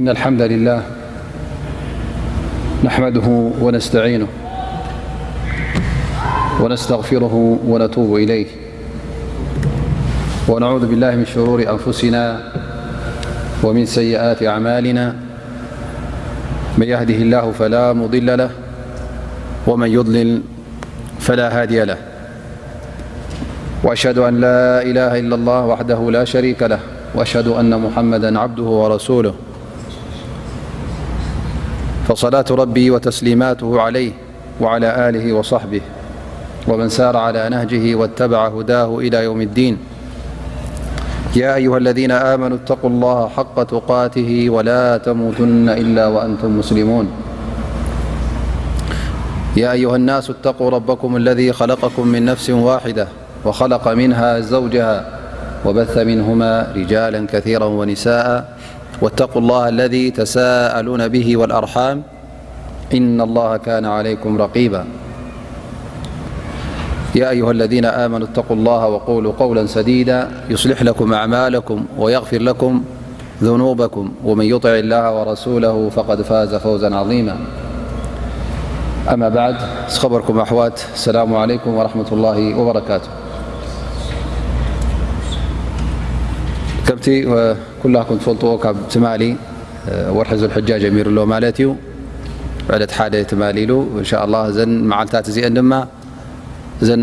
إن الحمد لله نحمده ونستعينه ونستغفره ونتوب إليه، ونعوذ بالله من شرور أنفسنا ومن سيئات أعمالنا. من يهده الله فلا مضل له، ومن يضلل فلا هادي له. وأشهد أن لا إله إلا الله وحده لا شريك له، وأشهد أن محمدا عبده ورسوله. فصلاة ربي وتسليماته عليه وعلى آله وصحبه ومن سار على نهجه واتبع هداه إلى يوم الدين. يا أيها الذين آمنوا اتقوا الله حق تقاته ولا تموتن إلا وأنتم مسلمون. يا أيها الناس اتقوا ربكم الذي خلقكم من نفس واحدة وخلق منها زوجها وبث منهما رجالا كثيرا ونساء، واتقوا الله الذي تساءلون به والأرحام، إن الله كان عليكم رقيبا. يا أيها الذين آمنوا اتقوا الله وقولوا قولا سديدا يصلح لكم أعمالكم ويغفر لكم ذنوبكم، ومن يطع الله ورسوله فقد فاز فوزا عظيما. أما بعد، ዝኸበርኩም ኣሕዋት፣ السلام عليكم ورحمة الله وبركاته። ከምቲ ኩላኩም ትፈልጥዎ፣ ካብ ትማሊ ወርሒ ዙልሕጃ ጀሚሩ ኣሎ ማለት እዩ። ዕለት ሓደ ትማሊ ኢሉ እንሻ ኣላህ። እዘን መዓልታት እዚአን ድማ እዘን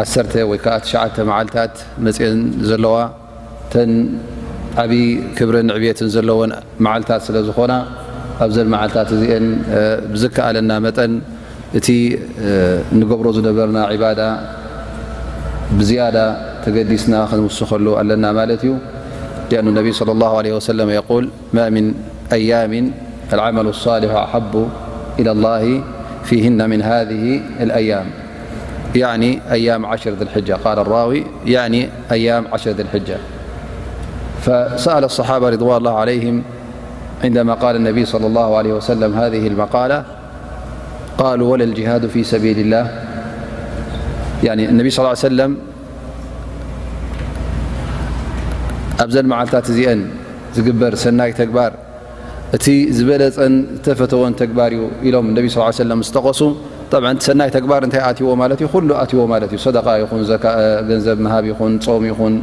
ዓሰርተ ወይ ከዓ ትሽዓተ መዓልታት መፅአን ዘለዋ፣ ተን ዓብዪ ክብርን ዕብየትን ዘለወን መዓልታት ስለ ዝኾና፣ ኣብዘን መዓልታት እዚአን ብዝከኣለና መጠን እቲ ንገብሮ ዝነበርና ዒባዳ ብዝያዳ ተገዲስና ክንውስኸሉ ኣለና ማለት እዩ። لأن النبي صلى الله عليه وسلم يقول: ما من أيام العمل الصالح أحب إلى الله فيهن من هذه الأيام، يعني أيام عشر ذي الحجة. قال الراوي: يعني أيام عشر ذي الحجة. فسأل الصحابة رضوان الله عليهم عندما قال النبي صلى الله عليه وسلم هذه المقالة، قالوا: ولا الجهاد في سبيل الله؟ يعني النبي صلى الله عليه وسلم، ኣብዘን መዓልታት እዚአን ዝግበር ሰናይ ተግባር እቲ ዝበለጸን ዝተፈተወን ተግባር እዩ ኢሎም ነቢ ስ ሰለም ምስ ጠቐሱ፣ ጠብዓን እቲ ሰናይ ተግባር እንታይ ኣትይዎ ማለት እዩ? ኩሉ ኣትይዎ ማለት እዩ። ሰደቃ ይኹን፣ ዘካ፣ ገንዘብ ምሃብ ይኹን፣ ጾም ይኹን፣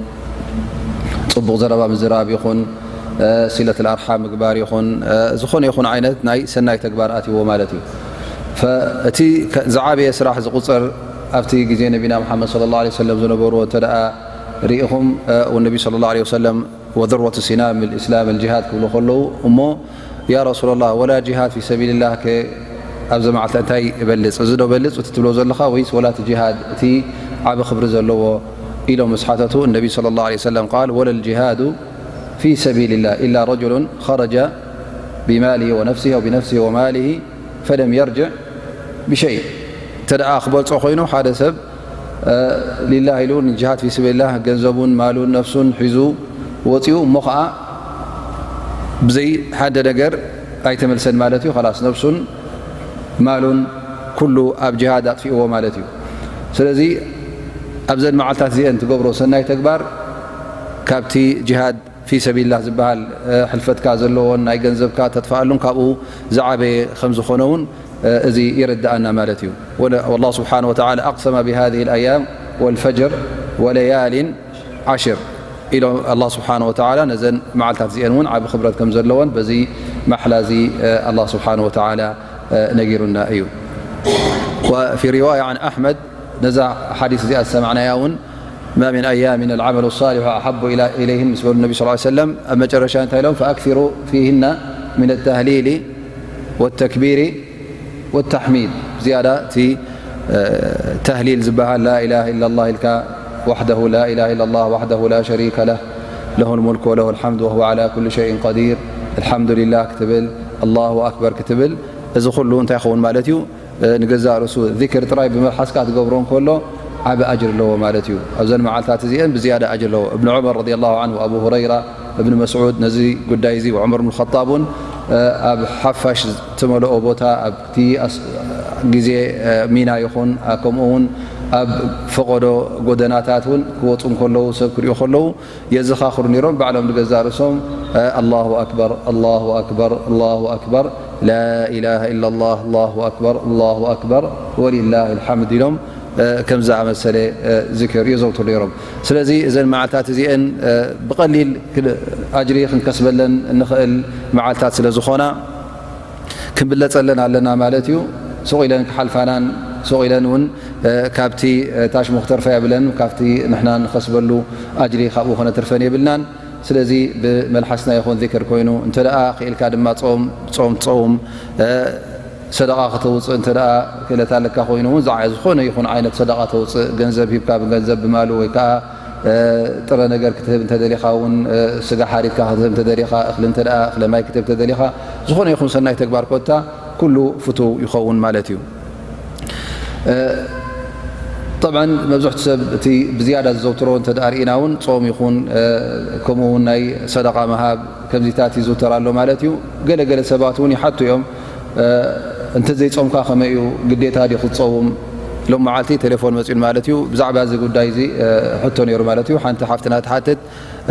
ጽቡቕ ዘረባ ምዝራብ ይኹን፣ ሲለት ኣርሓም ምግባር ይኹን፣ ዝኾነ ይኹን ዓይነት ናይ ሰናይ ተግባር ኣትይዎ ማለት እዩ። እቲ ዝዓበየ ስራሕ ዝቁጸር ኣብቲ ግዜ ነቢና መሓመድ ሰለላሁ ዐለይሂ ወሰለም ዝነበርዎ እንተ ደኣ ርኢኹም፣ ወነቢ ሰለላሁ ዐለይሂ ወሰለም ወذروة سنام الإسلام الجهاد ክብሉ ከለዉ፣ እሞ ያ ረሱለላህ፣ ወላ ጅሃድ ፊ ሰቢልላህ ከ ኣብዚ መዓልቲ እንታይ እበልጽ? እዚ ዶ በልጽ እቲ ትብሎ ዘለኻ፣ ወይስ ወላ እቲ ጅሃድ እቲ ዓቢ ክብሪ ዘለዎ? ኢሎም ምስ ሓተቱ፣ እነቢ ሰለላሁ ዐለይሂ ወሰለም ቃል: ወለል ጅሃዱ ፊ ሰቢልላህ ኢላ ረጁሉን ኸረጀ ቢማሊሂ ወነፍሲሂ ኣው ቢነፍሲሂ ወማሊሂ ፈለም የርጅዕ ብሸይ። እንተ ደኣ ክበልጾ ኮይኑ፣ ሓደ ሰብ ሊላህ ኢሉ ንጅሃድ ፊ ሰቢልላህ ገንዘቡን ማሉን ነፍሱን ሒዙ ወጺኡ፣ እሞ ኸኣ ብዘይ ሓደ ነገር ኣይተመልሰን ማለት እዩ። ኸላስ ነፍሱን ማሉን ኩሉ ኣብ ጅሃድ ኣጥፊእዎ ማለት እዩ። ስለዚ ኣብዘን መዓልታት እዚአን ትገብሮ ሰናይ ተግባር ካብቲ ጅሃድ ፊ ሰቢልላህ ዝበሃል ሕልፈትካ ዘለዎን ናይ ገንዘብካ ተጥፍኣሉን ካብኡ ዝዓበየ ከም ዝኾነ እውን እዚ የረድኣና ማለት እዩ። ወለ-፣ والله سبحانه وتعالى أقسم بهذه الأيام والفجر وليال عشر ኢሎ ኣላህ ስብሓነ ወተዓላ። ነዘን መዓልታት እዚአን እውን ዓቢ ክብረት ከም ዘለወን በዚ ማሕላ እዚ ኣላህ ስብሓነ ወተዓላ ነጊሩና እዩ። وفي رواية عن أحمد ነዛ ሓዲስ እዚኣ ዝሰማዕናያ እውን ما من أيام العمل الصالح أحب إلى، إليهم ምስ በሉ ነቢ ስ ሰለም ኣብ መጨረሻ እንታይ ኢሎም؟ فأكثروا فيهن من التهليل والتكبير والتحميد። ዝያዳ እቲ ተህሊል ዝበሃል لا إله إلا الله ኢልካ وحده لا إله إلا الله وحده لا شريك له له الملك وله الحمد وهو على كل شيء قدير الحمد لله ክትብል الله أكبر ክትብል እዚ ኩሉ እንታይ ይኸውን ማለት እዩ? ንገዛእ ርእሱ ዚክር ጥራይ ብመልሓስካ ትገብሮ እንከሎ ዓቢ ኣጅር ኣለዎ ማለት እዩ። ኣብዘን መዓልታት እዚአን ብዝያዳ ኣጅር ኣለዎ። እብን ዑመር ረዲየላሁ ዐንሁ፣ ኣቡ ሁረይራ፣ እብን መስዑድ ነዚ ጉዳይ እዚ፣ ወዑመር ብን ኸጣብ እውን ኣብ ሓፋሽ እተመልኦ ቦታ ኣብቲ ኣስ-፣ ግዜ ሚና ይኹን፣ ከምኡ እውን ኣብ ፈቐዶ ጎደናታት እውን ክወፁ እንከለዉ፣ ሰብ ክሪኡ ከለዉ የዘኻኽሩ ነይሮም። ባዕሎም ንገዛእ ርእሶም ኣላሁ ኣክበር፣ ኣላሁ ኣክበር፣ ኣላሁ ኣክበር፣ ላኢላሃ ኢላላህ፣ ኣላሁ ኣክበር፣ ኣላሁ ኣክበር፣ ወሊላሂል ሓምድ ኢሎም፣ እ፣ ከም ዝኣመሰለ፣ እ፣ ዝክር የዘውትሩ ነይሮም። ስለዚ እዘን መዓልታት እዚአን፣ እ፣ ብቐሊል ክል-፣ ኣጅሪ ክንከስበለን እንኽእል መዓልታት ስለ ዝኾና፣ ክንብለጸለን ኣለና ማለት እዩ። ሱቕ ኢለን ክሓልፋናን ሱቕ ኢለን እውን፣ እ፣ ካብቲ፣ እ፣ ታሽሙ ክተርፋ የብለን፣ ካብቲ ንሕና ንኸስበሉ ኣጅሪ ካብኡ ከነትርፈን የብልናን። ስለዚ ብመልሓስና ይኹን ዚክር ኮይኑ፣ እንተ ደኣ ክኢልካ ድማ ጾም፣ ጾም ትጸውም፣ እ፣ ሰደቓ ከተውጽእ እንተ ደኣ ክእለት ኣለካ ኮይኑ እውን፣ ዝዓ-፣ ዝኾነ ይኹን ዓይነት ሰደቓ ተውጽእ፣ ገንዘብ ሂብካ ብገንዘብ ብማሉ ወይ ከኣ፣ እ፣ ጥረ ነገር ክትህብ እንተ ደሊኻ እውን፣ እ፣ ስጋ ሓሪድካ ክትህብ እንተ ደሊኻ፣ እኽሊ እንተ ደኣ፣ እኽለ ማይ ክትህብ እንተ ደሊኻ፣ ዝኾነ ይኹን ሰናይ ተግባር ኮታ ኩሉ ፍቱው ይኸውን ማለት እዩ። እ፣ ጠብዓን መብዝሕቲ ሰብ እቲ ብዝያዳ ዝዘውትሮ እንተ ደኣ ርኢና እውን ጾም ይኹን፣ እ፣ ከምኡ እውን ናይ ሰደቓ ምሃብ ከምዚታት ይዝውተር ኣሎ ማለት እዩ። ገለ ገለ ሰባት እውን ይሓቱ እዮም፣ እ፣ እንተ ዘይጾምካ ከመይ እዩ፣ ግዴታ ድዩ ክትጸውም? ሎም መዓልቲ ቴሌፎን መጺኡን ማለት እዩ፣ ብዛዕባ እዚ ጉዳይ እዚ፣ እ፣ ሕቶ ነይሩ ማለት እዩ። ሓንቲ ሓፍትና ትሓትት፣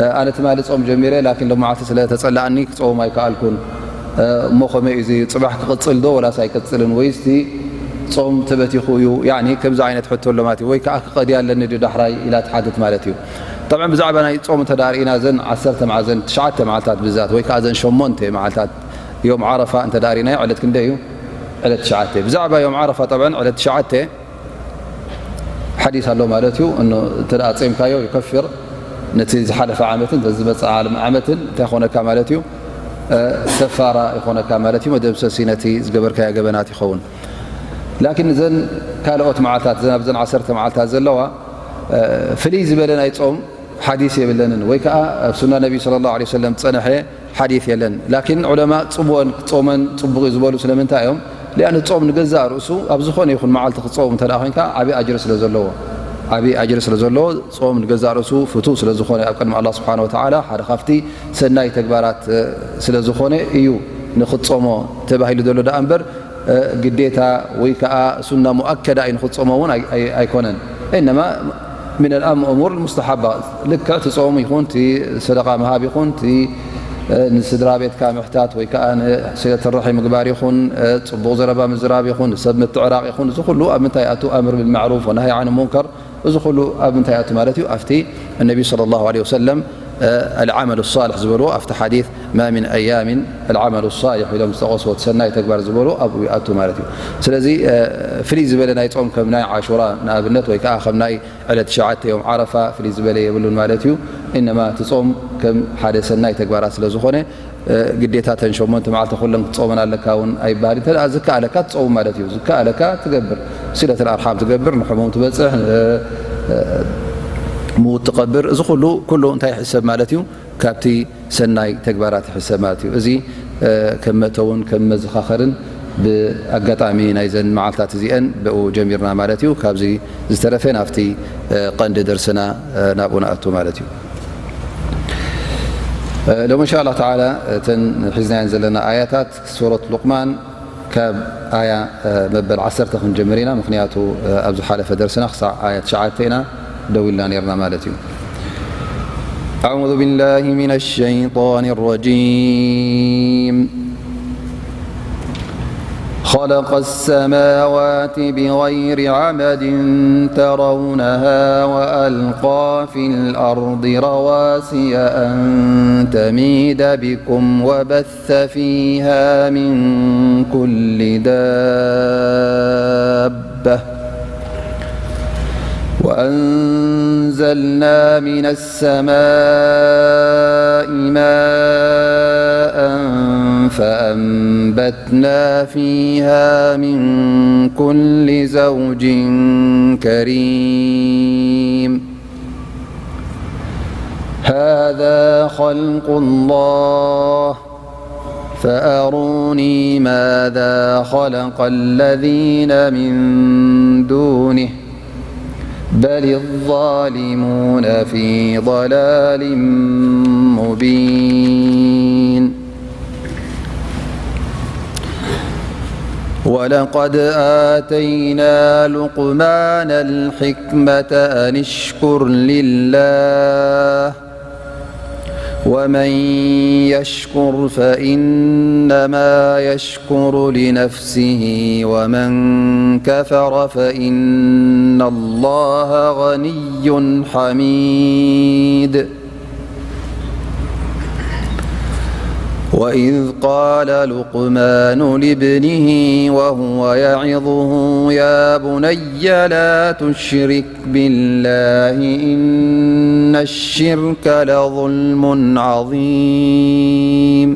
እ፣ ኣነ ትማሊ ጾም ጀሚረ፣ ላኪን ሎም መዓልቲ ስለ ተጸላኣኒ ክጸውም ኣይከኣልኩን። እ፣ እሞ ከመይ እዩ እዚ፣ ጽባሕ ክቕጽል ዶ ወላስ ኣይቅጽልን? ወይስ እቲ ጾም ተበቲኹ እዩ? ያዕኒ ከምዚ ዓይነት ሕቶ ኣሎ ማለት እዩ። ወይ ከኣ ክቐድያ ኣለኒ ድዩ ዳሕራይ? ኢላ ትሓትት ማለት እዩ። ጠብዓን ብዛዕባ ናይ ጾም እንተ ደኣ ርኢና፣ እዘን ዓሰርተ መዓ-፣ እዘን ትሽዓተ መዓልታት ብዛት፣ ወይ ከኣ እዘን ሸሞንተ መዓልታት ዮም ዓረፋ እንተ ደኣ ርኢናዮ፣ ዕለት ክንደይ እዩ? ዕለት ትሽዓተ። ብዛዕባ ዮም ዓረፋ፣ ጠብዓን ዕለት ትሽዓተ ሓዲስ ኣሎ ማለት እዩ። እኖ እንተ ደኣ ጾምካዮ ይከፍር፣ ነቲ ዝሓለፈ ዓመትን ነቲ ዝመጽእ ዓለም ዓመትን እንታይ ይኾነካ ማለት እዩ? እ፣ ከፋራ ይኾነካ ማለት እዩ። መደምሰሲ ነቲ ዝገበርካዮ ገበናት ይኸውን። ላኪን እዘን ካልኦት መዓልታት፣ እዘን ኣብዘን ዓሰርተ መዓልታት ዘለዋ፣ እ፣ ፍልይ ዝበለ ናይ ጾም ሓዲስ የብለንን፣ ወይ ከኣ ኣብ ሱና ነቢ ሰለላሁ ዐለይሂ ወሰለም ዝጸንሐ ሓዲስ የለን። ላኪን ዑለማ ጽቡኦን ክጾመን ጽቡቕ እዩ ዝበሉ ስለምንታይ እዮም? ሊኣን ጾም ንገዛእ ርእሱ ኣብ ዝኾነ ይኹን መዓልቲ ክትጾም እንተ ደኣ ኮይንካ ዓቢ ኣጅሪ ስለ ዘለዎ፣ ዓቢ ኣጅሪ ስለ ዘለዎ፣ ጾም ንገዛእ ርእሱ ፍቱው ስለ ዝኾነ ኣብ ቅድሚ ኣላህ ስብሓነ ወተዓላ ሓደ ካብቲ ሰናይ ተግባራት፣ እ፣ ስለ ዝኾነ እዩ ንኽትጾሞ ተባሂሉ ዘሎ ደኣ እምበር፣ እ፣ ግዴታ ወይ ከኣ ሱና ሙኣከዳ እዩ ንኽትጾሞ እውን ኣይ-፣ ኣይ-፣ ኣይኮነን። ኢነማ ሚነል ኣም-፣ እሙር ሙስተሓባ፣ ልክዕ እቲ ጾም ይኹን፣ እቲ ሰደቓ ምሃብ ይኹን፣ እቲ፣ እ፣ ንስድራ ቤትካ ምሕታት ወይ ከኣ ንሲለት ርሒ ምግባር ይኹን፣ እ፣ ጽቡቕ ዘረባ ምዝራብ ይኹን፣ ንሰብ ምትዕራቕ ይኹን፣ እዚ ኩሉ ኣብ ምንታይ ይኣቱ? ኣምር ብልማዕሩፍ ወናህይ ዓን ሙንከር፣ እዚ ኩሉ ኣብ ምንታይ ይኣቱ ማለት እዩ? ኣብቲ እነቢ ሰለላሁ ዐለይሂ ወሰለም፣ እ፣ ኣልዓመሉ ሷልሕ ዝበልዎ፣ ኣብቲ ሓዲስ፣ "ማ ሚን ኣያሚን ኣልዓመሉ ሷልሕ" ኢሎም ዝጠቐስዎ፣ እቲ ሰናይ ተግባር ዝበልዎ ኣብኡ ይኣቱ ማለት እዩ። ስለዚ፣ እ፣ ፍልይ ዝበለ ናይ ጾም ከም ናይ ዓሹራ ንኣብነት፣ ወይ ከኣ ከም ናይ ዕለት ትሽዓተ ዮም ዓረፋ ፍልይ ዝበለ የብሉን ማለት እዩ። ኢነማ እቲ ጾም ከም ሓደ ሰናይ ተግባራት ስለ ዝኾነ፣ እ፣ ግዴታ እተን ሸሞንተ መዓልቲ ኩለን ክትጾመን ኣለካ እውን ኣይበሃል። እንተ ደኣ ዝከኣለካ ትጸውም ማለት እዩ። ዝከኣለካ ትገብር፣ ሲለተል ኣርሓም ትገብር፣ ንሕሙም ትበጽሕ፣ እ፣ እ፣ ምዉት ትቐብር፣ እዚ ኩሉ፣ ኩሉ እንታይ ይሕሰብ ማለት እዩ? ካብቲ ሰናይ ተግባራት ይሕሰብ ማለት እዩ። እዚ፣ እ፣ ከም መእተውን ከም መዘኻኸርን ብኣጋጣሚ ናይዘን መዓልታት እዚአን ብኡ ጀሚርና ማለት እዩ። ካብዚ ዝተረፈ ናብቲ፣ እ፣ ቀንዲ ደርስና፣ እ፣ ናብኡ ንኣቱ ማለት እዩ። እ፣ ሎም እንሻ ኣላህ ተዓላ እተን ሒዝናየን ዘለና ኣያታት ሱረት ሉቅማን ካብ ኣያ፣ እ፣ መበል ዓሰርተ ክንጀምር ኢና። ምኽንያቱ፣ እ፣ ኣብ ዝሓለፈ ደርስና ክሳዕ ኣያ ትሽዓተ ኢና ደው ኢልና ነይርና ማለት እዩ። أعوذ بالله من الشيطان الرجيم. خلق السماوات بغير عمد ترونها وألقى في الأرض رواسي أن تميد بكم وبث فيها من كل دابة وأنزلنا من السماء ماء فأنبتنا فيها من كل زوج كريم. هذا خلق الله فأروني ماذا خلق الذين من دونه بل الظالمون في ضلال مبين. ولقد آتينا لقمان الحكمة أن اشكر لله ومن يشكر فإنما يشكر لنفسه، ومن كفر فإن الله غني حميد. وإذ قال لقمان لابنه وهو يعظه: يا بني لا تشرك بالله إن الشرك لظلم عظيم.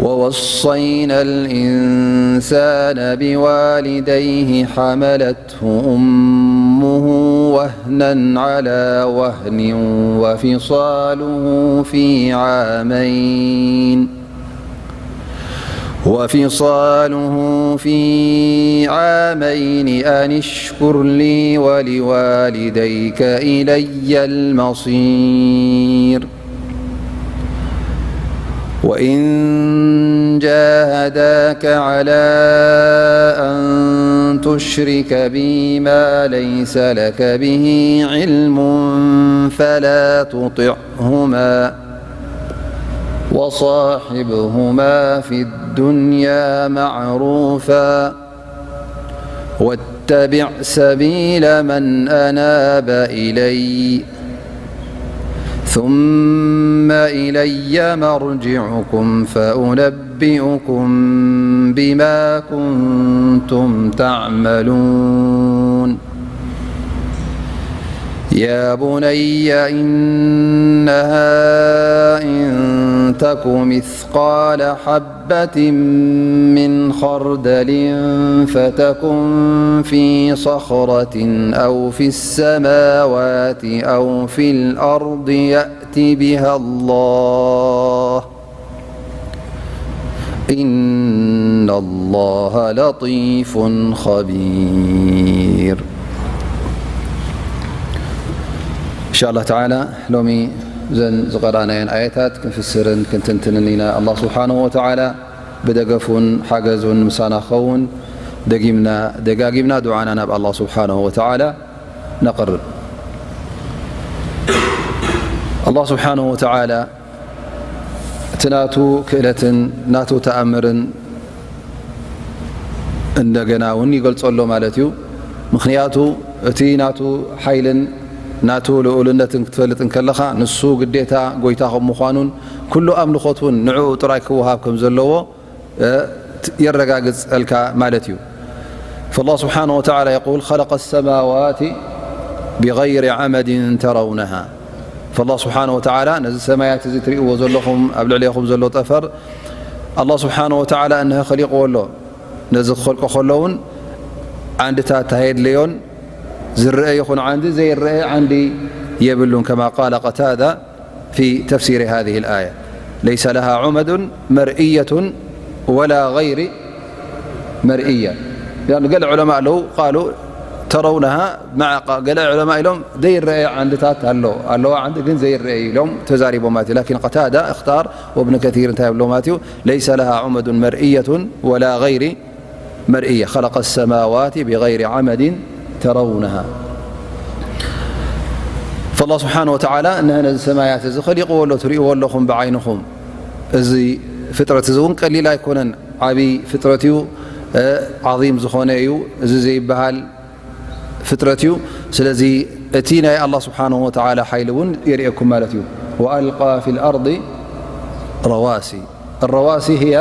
ووصينا الإنسان بوالديه: حملته أمه وهنا على وهن وفصاله في عامين وفصاله في عامين أن اشكر لي ولوالديك إلي المصير. وإن جاهداك على أن تشرك بي ما ليس لك به علم فلا تطعهما، وصاحبهما في الدنيا معروفا، واتبع سبيل من أناب إلي، ثم إلي مرجعكم فأنبئكم بما كنتم تعملون. يا بني إنها إن تك مثقال حبة من خردل فتكن في صخرة أو في السماوات أو في الأرض يأت بها الله، إن الله لطيف خبير. إن شاء الله تعالى ሎሚ እዘን ዝቐራናየን ኣየታት ክንፍስርን ክንትንትንን ኢና። ኣላህ ስብሓንሁ ወተዓላ ብደገፉን ሓገዙን ምሳና ክኸውን ደጊምና ደጋጊምና ዱዓና ናብ ኣላህ ስብሓንሁ ወተዓላ ነቕርብ። ኣላህ ስብሓንሁ ወተዓላ እቲ ናቱ ክእለትን ናቱ ተኣምርን እንደገና እውን ይገልጾ ኣሎ ማለት እዩ። ምኽንያቱ እቲ ናቱ ሓይልን ናቱ ልኡልነትን ክትፈልጥ እንከለኻ ንሱ ግዴታ ጎይታ ከም ምዃኑን ኩሉ ኣምልኾት እውን ንዕኡ ጥራይ ክወሃብ ከም ዘለዎ የረጋግጸልካ ማለት እዩ። فالله سبحانه وتعالى يقول: خلق السماوات بغير عمد ترونها. فالله سبحانه وتعالى ነዚ ሰማያት እዚ ትርእይዎ ዘለኹም ኣብ ልዕሌኹም ዘሎ ጠፈር ኣላህ ስብሓንሁ ወተዓላ እንሀ ኸሊቕዎ ኣሎ። ነዚ ክኸልቆ ከሎ እውን ዓንድታት ኣየድለዮን። ዝረአ ይኹን ዓንዲ ዘይረአ ዓንዲ የብሉን። كما قال قتادة في تفسير هذه الآية: ليس لها عمد مرئية ولا غير مرئية. يعني ገለ ዑለማ ኣለዉ ቃሉ ተረውነሃ መዓ ገለ ዑለማ ኢሎም ዘይረአ ዓንድታት ኣሎ ኣለዋ ዓንዲ ግን ዘይረአ ኢሎም ተዛሪቦም ማለት እዩ። لكن قتادة اختار وابن كثير እንታይ ይብሎ ማለት እዩ: ليس لها عمد مرئية ولا غير مرئية، خلق السماوات بغير عمد ترونها. فالله سبحانه وتعالى እንሀ ነዚ ሰማያት እዚ ኸሊቕዎ ኣሎ፣ ትርእይዎ ኣለኹም ብዓይንኹም። እዚ ፍጥረት እዚ እውን ቀሊል ኣይኮነን፣ ዓብዪ ፍጥረት እዩ፣ እ፣ ዓዚም ዝኾነ እዩ። እዚ ዘይበሃል ፍጥረት እዩ። ስለዚ እቲ ናይ ኣላህ ስብሓንሁ ወተዓላ ሓይሊ እውን የርእየኩም ማለት እዩ። وألقى في الأرض رواسي الرواسي هي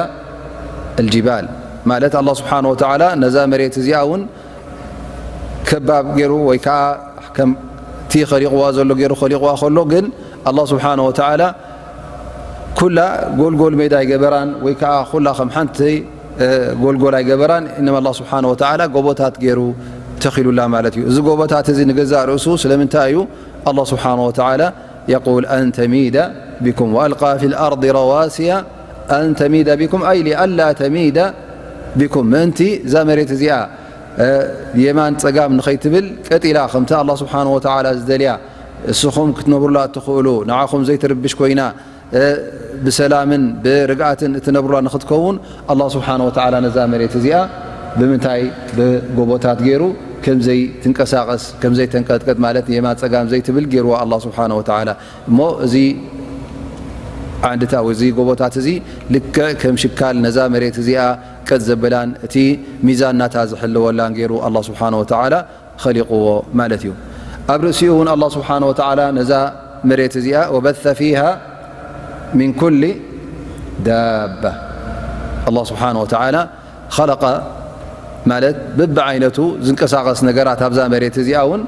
الجبال ማለት ኣላህ ስብሓንሁ ወተዓላ ነዛ መሬት እዚኣ እውን ከባብ ገይሩ ወይ ከዓ ከምቲ ኸሊቕዋ ዘሎ ገይሩ ኸሊቕዋ ከሎ ግን ኣላህ ስብሓንሁ ወተዓላ ኩላ ጎልጎል ሜዳ ኣይገበራን ወይ ከዓ ኩላ ከም ሓንቲ ጎልጎል ኣይገበራን። ኢነማ ኣላህ ስብሓንሁ ወተዓላ ጎቦታት ገይሩ ተኺሉላ ማለት እዩ። እዚ ጎቦታት እዚ ንገዛእ ርእሱ ስለምንታይ እዩ ኣላህ ስብሓንሁ ወተዓላ يقول أن تميد بكم وألقى في الأرض رواسي أن تميد بكم أي لئلا تميد بكم ምእንቲ እዛ መሬት እዚኣ የማን ጸጋም ንኸይትብል ቀጥ ኢላ ከምቲ ኣላህ ስብሓንሁ ወተዓላ ዝደልያ እስኹም ክትነብሩላ እትኽእሉ ንዓኹም ዘይትርብሽ ኮይና ብሰላምን ብርግኣትን እትነብሩላ ንኽትከውን ኣላህ ስብሓንሁ ወተዓላ ነዛ መሬት እዚኣ ብምንታይ? ብጎቦታት ገይሩ ከም ዘይትንቀሳቐስ፣ ከም ዘይተንቀጥቀጥ፣ ማለት የማን ጸጋም ዘይትብል ገይርዋ ኣላህ ስብሓነሁ ወተዓላ። እሞ እዚ ዓንድታ ወይ እዚ ጎቦታት እዚ ልክዕ ከም ሽካል ነዛ መሬት እዚኣ ቀጥ ዘበላን እቲ ሚዛን ናታ ዝሕልወላን ገይሩ ኣላህ ስብሓነሁ ወተዓላ ኸሊቕዎ ማለት እዩ። ኣብ ርእሲኡ እውን ኣላህ ስብሓነሁ ወተዓላ ነዛ መሬት እዚኣ ወበተ ፊሃ ሚን ኩሊ ዳባ ኣላህ ስብሓነሁ ወተዓላ ኸለቐ ማለት በብዓይነቱ ዝንቀሳቐስ ነገራት ኣብዛ መሬት እዚኣ እውን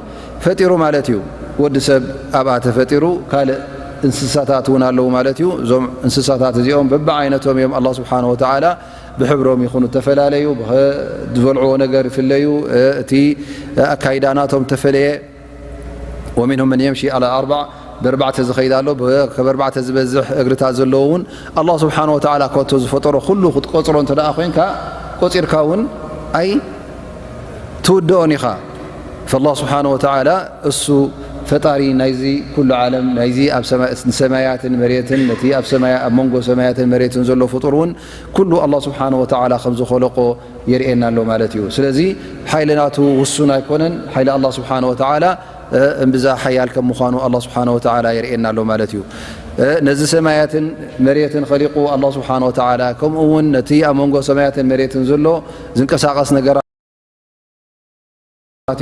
ፈጢሩ ማለት እዩ። ወዲ ሰብ ኣብኣ ተፈጢሩ፣ ካልእ እንስሳታት እውን ኣለዉ ማለት እዩ። እዞም እንስሳታት እዚኦም በብዓይነቶም እዮም። ኣላህ ስብሓነሁ ወተዓላ ብሕብሮም ይኹኑ ተፈላለዩ፣ ብኸ-፣ ዝበልዕዎ ነገር ይፍለዩ፣ እቲ ኣካይዳ ናቶም ተፈለየ። ወሚንሁም መን የምሺ ኣላ ኣርባዕ፣ ብኣርባዕተ ዝኸይድ ኣሎ፣ ብ-፣ ካብ ኣርባዕተ ዝበዝሕ እግርታት ዘለዎ እውን። ኣላህ ስብሓነሁ ወተዓላ ኮቶ ዝፈጠሮ ኩሉ ክትቆጽሮ እንተ ደኣ ኮይንካ፣ ቆጺርካ እውን ኣይ ትውድኦን ኢኻ። ፈላህ ስብሓነሁ ወተዓላ እሱ ፈጣሪ ናይዚ ኩሉ ዓለም፣ ናይዚ ኣብ ሰማይ-፣ ንሰማያትን መሬትን፣ ነቲ ኣብ ሰማያ-፣ ኣብ መንጎ ሰማያትን መሬትን ዘሎ ፍጡር እውን ኩሉ ኣላህ ስብሓነሁ ወተዓላ ከም ዝኸለቆ የርእየና ኣሎ ማለት እዩ። ስለዚ ሓይሊ ናቱ ውሱን ኣይኮነን። ሓይሊ ኣላህ ስብሓነሁ ወተዓላ፣ እ፣ እምብዛ ሓያል ከም ምዃኑ ኣላህ ስብሓነሁ ወተዓላ የርእየና ኣሎ ማለት እዩ። እ፣ ነዚ ሰማያትን መሬትን ኸሊቁ ኣላህ ስብሓነሁ ወተዓላ፣ ከምኡ እውን ነቲ ኣብ መንጎ ሰማያትን መሬትን ዘሎ ዝንቀሳቐስ ነገራት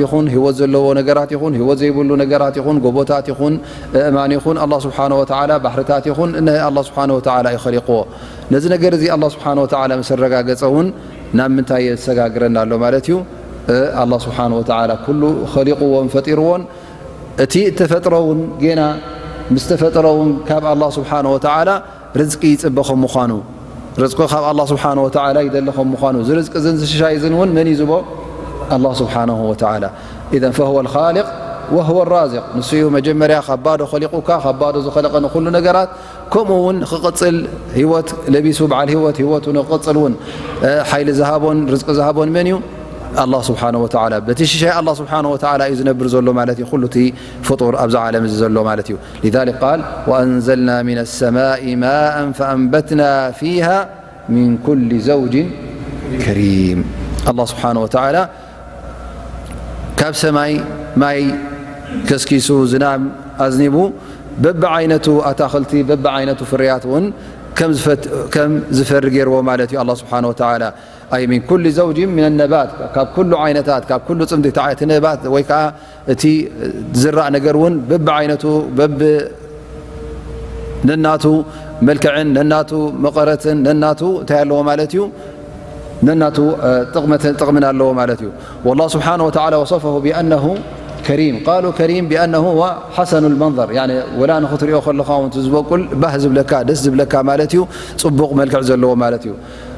ይኹን፣ ህይወት ዘለዎ ነገራት ይኹን፣ ህይወት ዘይብሉ ነገራት ይኹን፣ ጎቦታት ይኹን፣ ኣእማን ይኹን፣ ኣላህ ስብሓነሁ ወተዓላ፣ ባሕርታት ይኹን፣ እነሀ ኣላህ ስብሓነሁ ወተዓላ እዩ ኸሊቕዎ። ነዚ ነገር እዚ ኣላህ ስብሓነሁ ወተዓላ ምስ ኣረጋገጸ እውን ናብ ምንታይ የሰጋግረና ኣሎ ማለት እዩ? እ፣ ኣላህ ስብሓነሁ ወተዓላ ኩሉ ኸሊቕዎን ፈጢርዎን፣ እቲ እተፈጥሮ እውን ጌና ምስ ተፈጥሮ እውን ካብ ኣላህ ስብሓነሁ ወተዓላ ርዝቂ ይጽበ ከም ምዃኑ፣ ርዝቂ ካብ ኣላህ ስብሓነሁ ወተዓላ ይደሊ ከም ምዃኑ፣ እዚ ርዝቂ እዝን እዚ ሽሻይ እዝን እውን መን እዩ ዝቦ? ኣላህ ስብሓነሁ ወተዓላ። ኢዘን ፈሁወ ልኻሊቅ ወሁወ ራዚቅ። ንሱ እዩ መጀመርያ ካብ ባዶ ኸሊቁካ፣ ካብ ባዶ ዝኸለቐ ንኹሉ ነገራት፣ ከምኡ እውን ክቕጽል ህይወት ለቢሱ፣ በዓል ህይወት ህይወቱ ንክቕጽል እውን፣ እ፣ ሓይሊ ዝሃቦን ርዝቂ ዝሃቦን መን እዩ? ኣላህ ስብሓነሁ ወተዓላ። በቲ ሽሻይ ኣላህ ስብሓነሁ ወተዓላ እዩ ዝነብር ዘሎ ማለት እዩ፣ ኩሉ እቲ ፍጡር ኣብዚ ዓለም እዚ ዘሎ ማለት እዩ። ሊዛሊክ ቃል፣ "ወአንዘልና ሚነ ሰማኢ ማአን ፈአንበትና ፊሃ ሚን ኩሊ ዘውጅን ከሪም።" ኣላህ ስብሓነሁ ወተዓላ ካብ ሰማይ ማይ ከስኪሱ፣ ዝናም ኣዝኒቡ፣ በብዓይነቱ ኣታኽልቲ፣ በብዓይነቱ ፍርያት እውን ከም ዝፈት-፣ ከም ዝፈሪ ገይርዎ ማለት እዩ ኣላህ ስብሓነሁ ወተዓላ። ኣይ ሚን ኩሊ ዘውጅን ሚን ነባት፣ ካብ ኩሉ ዓይነታት፣ ካብ ኩሉ ጽምዲ፣ እቲ ነባት ወይ ከዓ እቲ ዝራእ ነገር እውን በብዓይነቱ፣ በብ-፣ ነናቱ መልክዕን ነናቱ መቐረትን ነናቱ እንታይ ኣለዎ ማለት እዩ፣ ነናቱ፣ እ፣ ጥቕመትን ጥቕምን ኣለዎ ማለት እዩ። والله سبحانه وتعالى وصفه بأنه كريم. قالوا كريم بأنه هو حسن المنظر، يعني ወላ ንኽትሪኦ ከለኻ እውን እቲ ዝበቁል ባህ ዝብለካ፣ ደስ ዝብለካ ማለት እዩ፣ ጽቡቕ መልክዕ ዘለዎ ማለት እዩ።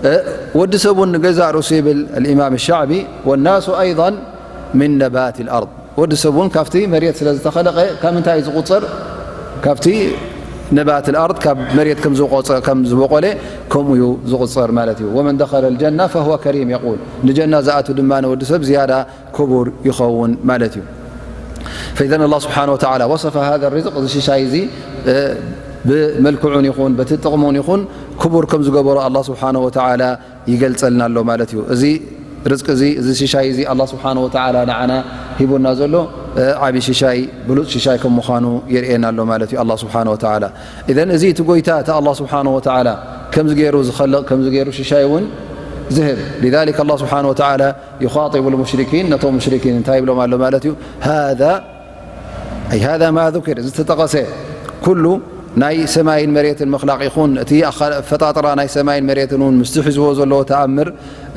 እ፣ ወዲ ሰብ እውን ንገዛእ ርእሱ ይብል الإمام الشعبي، "والناس أيضا من نبات الأرض." ወዲ ሰብ እውን ካብቲ መሬት ስለ ዝተኸለቐ ካብ ምንታይ እዩ ዝቑጸር? ካብቲ ነባት الأرض፣ ካብ መሬት ከም ዝቆጸ-፣ ከም ዝበቆለ ከምኡ እዩ ዝቑጸር ማለት እዩ። "ومن دخل الجنة فهو كريم." يقول ንጀና ዝኣቱ ድማ ንወዲ ሰብ ዝያዳ ክቡር ይኸውን ማለት እዩ። فإذا الله سبحانه وتعالى وصف هذا الرزق፣ እዚ ሽሻይ እዚ፣ እ፣ ብመልክዑን ይኹን በቲ ጥቕሙን ይኹን ክቡር ከም ዝገበሮ ኣላህ ስብሓነሁ ወተዓላ ይገልጸልና ኣሎ ማለት እዩ። እዚ ርዝቂ እዚ፣ እዚ ሽሻይ እዚ ኣላህ ስብሓነሁ ወተዓላ ንዓና ሂቡና ዘሎ፣ እ፣ ዓቢ ሽሻይ፣ ብሉጽ ሽሻይ ከም ምዃኑ የርእየና ኣሎ ማለት እዩ ኣላህ ስብሓነሁ ወተዓላ። ኢዘን እዚ እቲ ጎይታ፣ እቲ ኣላህ ስብሓነሁ ወተዓላ ከምዚ ገይሩ ዝኸልቕ፣ ከምዚ ገይሩ ሽሻይ እውን ዝህብ። ሊዛሊክ ኣላህ ስብሓነሁ ወተዓላ ዩኻጢቡ ልሙሽሪኪን፣ ነቶም ሙሽሪኪን እንታይ ይብሎም ኣሎ ማለት እዩ? ሃዛ፣ ኣይ ሃዛ ማ ዙኪር፣ እዚ ዝተጠቐሰ ኩሉ ናይ ሰማይን መሬትን ምኽላቕ ይኹን፣ እቲ ኣኻ-፣ ኣፈጣጥራ ናይ ሰማይን መሬትን እውን ምስቲ ሒዝዎ ዘለዎ ተኣምር፣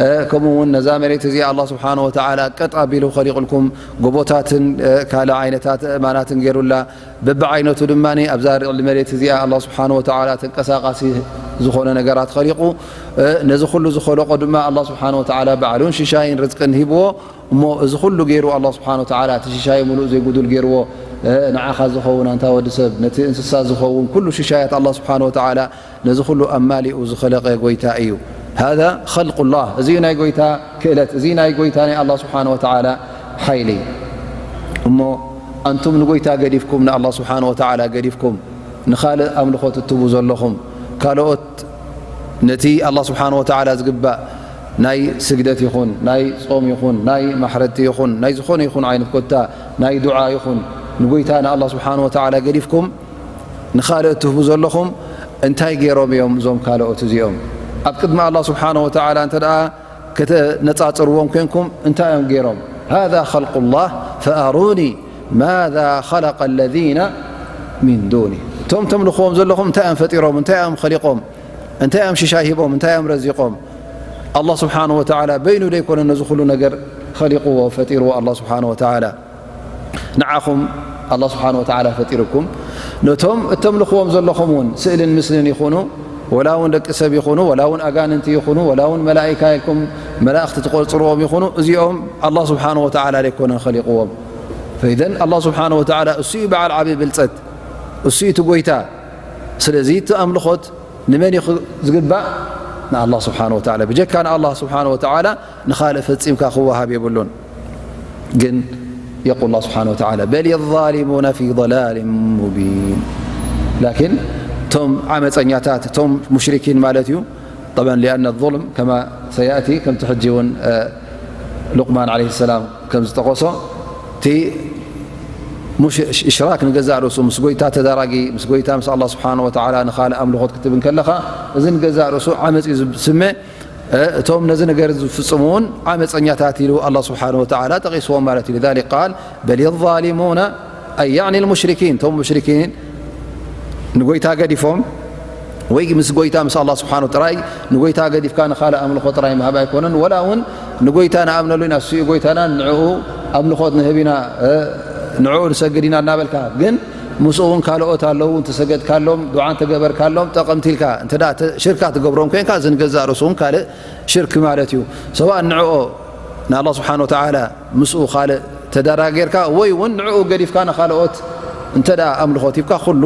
እ፣ ከምኡ እውን ነዛ መሬት እዚኣ ኣላህ ስብሓነሁ ወተዓላ ቀጥ ኣቢሉ ኸሊቑልኩም፣ ጎቦታትን፣ እ፣ ካልእ ዓይነታት ኣእማናትን ገይሩላ፣ በብዓይነቱ ድማ ኣብዛ ልዕሊ መሬት እዚኣ ኣላህ ስብሓነሁ ወተዓላ ተንቀሳቓሲ ዝኾነ ነገራት ኸሊቑ፣ እ፣ ነዚ ኩሉ ዝኸለቆ ድማ ኣላህ ስብሓነሁ ወተዓላ ባዕሉን ሽሻይን ርዝቅን ሂብዎ። እሞ እዚ ኩሉ ገይሩ ኣላህ ስብሓነሁ ወተዓላ እቲ ሽሻይ ምሉእ ዘይጉዱል ገይርዎ፣ እ፣ ንዓኻ ዝኸውን ኣንታ ወዲ ሰብ፣ ነቲ እንስሳ ዝኸውን ኩሉ ሽሻያት ኣላህ ስብሓነሁ ወተዓላ ነዚ ኩሉ ኣማሊኡ ዝኸለቐ ጎይታ እዩ። ሃዛ ኸልቁላህ፣ እዚ እዩ ናይ ጎይታ ክእለት፣ እዚ ናይ ጎይታ ናይ ኣላህ ስብሓነሁ ወተዓላ ሓይሊ። እሞ ኣንቱም ንጎይታ ገዲፍኩም፣ ንኣላህ ስብሓነሁ ወተዓላ ገዲፍኩም፣ ንኻልእ ኣምልኾ ትትቡ ዘለኹም፣ ካልኦት ነቲ ኣላህ ስብሓነሁ ወተዓላ ዝግባእ ናይ ስግደት ይኹን፣ ናይ ጾም ይኹን፣ ናይ ማሕረድቲ ይኹን፣ ናይ ዝኾነ ይኹን ዓይነት ኮታ ናይ ዱዓ ይኹን፣ ንጎይታ ንኣላህ ስብሓን ወተዓላ ገዲፍኩም ንኻልእ እትህቡ ዘለኹም፣ እንታይ ገይሮም እዮም እዞም ካልኦት እዚኦም? ኣብ ቅድሚ ኣላህ ስብሓን ወተዓላ እንተ ደኣ ከተነጻጽርዎም ኮንኩም፣ እንታይ እዮም ገይሮም? ሃዛ ኸልቁላህ ፈኣሩኒ ማዛ ኸለቀ ለዚነ ሚን ዱኒ። እቶም ተምልኽዎም ዘለኹም እንታይ እዮም ፈጢሮም? እንታይ እዮም ኸሊቖም? እንታይ እዮም ሽሻይ ሂቦም? እንታይ እዮም ረዚቖም? ኣላህ ስብሓን ወተዓላ በይኑ ደይኮነ ነዚ ኩሉ ነገር ኸሊቕዎ፣ ፈጢርዎ ኣላህ ስብሓን ወተዓላ። ንዓኹም ኣላህ ስብሓን ወተዓላ ፈጢርኩም፣ ነቶም እተምልኽዎም ዘለኹም እውን ስእልን ምስልን ይኹኑ፣ ወላ እውን ደቂ ሰብ ይኹኑ፣ ወላ እውን ኣጋንንቲ ይኹኑ፣ ወላ እውን መላኢካ ኢልኩም መላእኽቲ ትቆጽርዎም ይኹኑ፣ እዚኦም ኣላህ ስብሓን ወተዓላ ደይኮነን ኸሊቕዎም። ፈኢዘን ኣላህ ስብሓን ወተዓላ እሱ እዩ በዓል ዓቢ ብልጸት፣ እሱ እዩ እቲ ጎይታ። ስለዚ እቲ ኣምልኾት ንመን እዩ ዝግባእ? ንኣላህ ስብሓን ወተዓላ። ብጀካ ንኣላህ ስብሓን ወተዓላ ንኻልእ ፈጺምካ ክወሃብ የብሉን። ግን የቁል ኣላህ ስብሓን ወተዓላ፣ በል ዛሊሙነ ፊ ضላል ሙቢን። ላኪን እቶም ዓመፀኛታት፣ እቶም ሙሽሪኪን ማለት እዩ። ጠብዓን ሊኣነ ዙልም ከማ ሰያእቲ፣ ከምቲ ሕጂ እውን ሉቅማን ዓለይሂ ሰላም ከም ዝጠቐሶ፣ እቲ ሙሽ-፣ እሽራክ ንገዛእ ርእሱ ምስ ጎይታ ተዳራጊ፣ ምስ ጎይታ ምስ ኣላህ ስብሓን ወተዓላ ንኻልእ ኣምልኾት ክትብል እንከለኻ፣ እዚ ንገዛእ ርእሱ ዓመፅ እዩ ዝስመ። እቶም ነዚ ነገር ዝፍጽሙ እውን ዓመፀኛታት ኢሉ ኣላህ ስብሓን ወተዓላ ጠቒስዎም ማለት እዩ። ሊዛሊክ ቃል በል ዛሊሙነ ኣይ ያዕኒ ልሙሽሪኪን፣ እቶም ሙሽሪኪን ንጎይታ ገዲፎም ወይ ምስ ጎይታ ምስ ኣላህ ስብሓን ጥራይ ንጎይታ ገዲፍካ ንኻልእ ኣምልኾ ጥራይ ምሃብ ኣይኮነን። ወላ እውን ንጎይታ ንኣምነሉ ኢና፣ እሱ እዩ ጎይታና፣ ንዕኡ ኣምልኾት ንህብ ኢና፣ ንዕኡ ንሰግድ ኢና እናበልካ፣ ግን ምስኡ እውን ካልኦት ኣለዉ፣ እንተሰገድካሎም፣ ዱዓ እንተገበርካሎም ጠቐምቲ ኢልካ እንተ ደኣ ተ-፣ ሽርካ ትገብሮም ኮይንካ፣ እዚ ንገዛእ ርእሱ እውን ካልእ ሽርክ ማለት እዩ። ሰዋእ ንዕኦ ንኣላህ ስብሓን ወተዓላ ምስኡ ካልእ ተደራጌርካ ወይ እውን ንዕኡ ገዲፍካ ንኻልኦት እንተ ደኣ ኣምልኾት ሂብካ፣ ኩሉ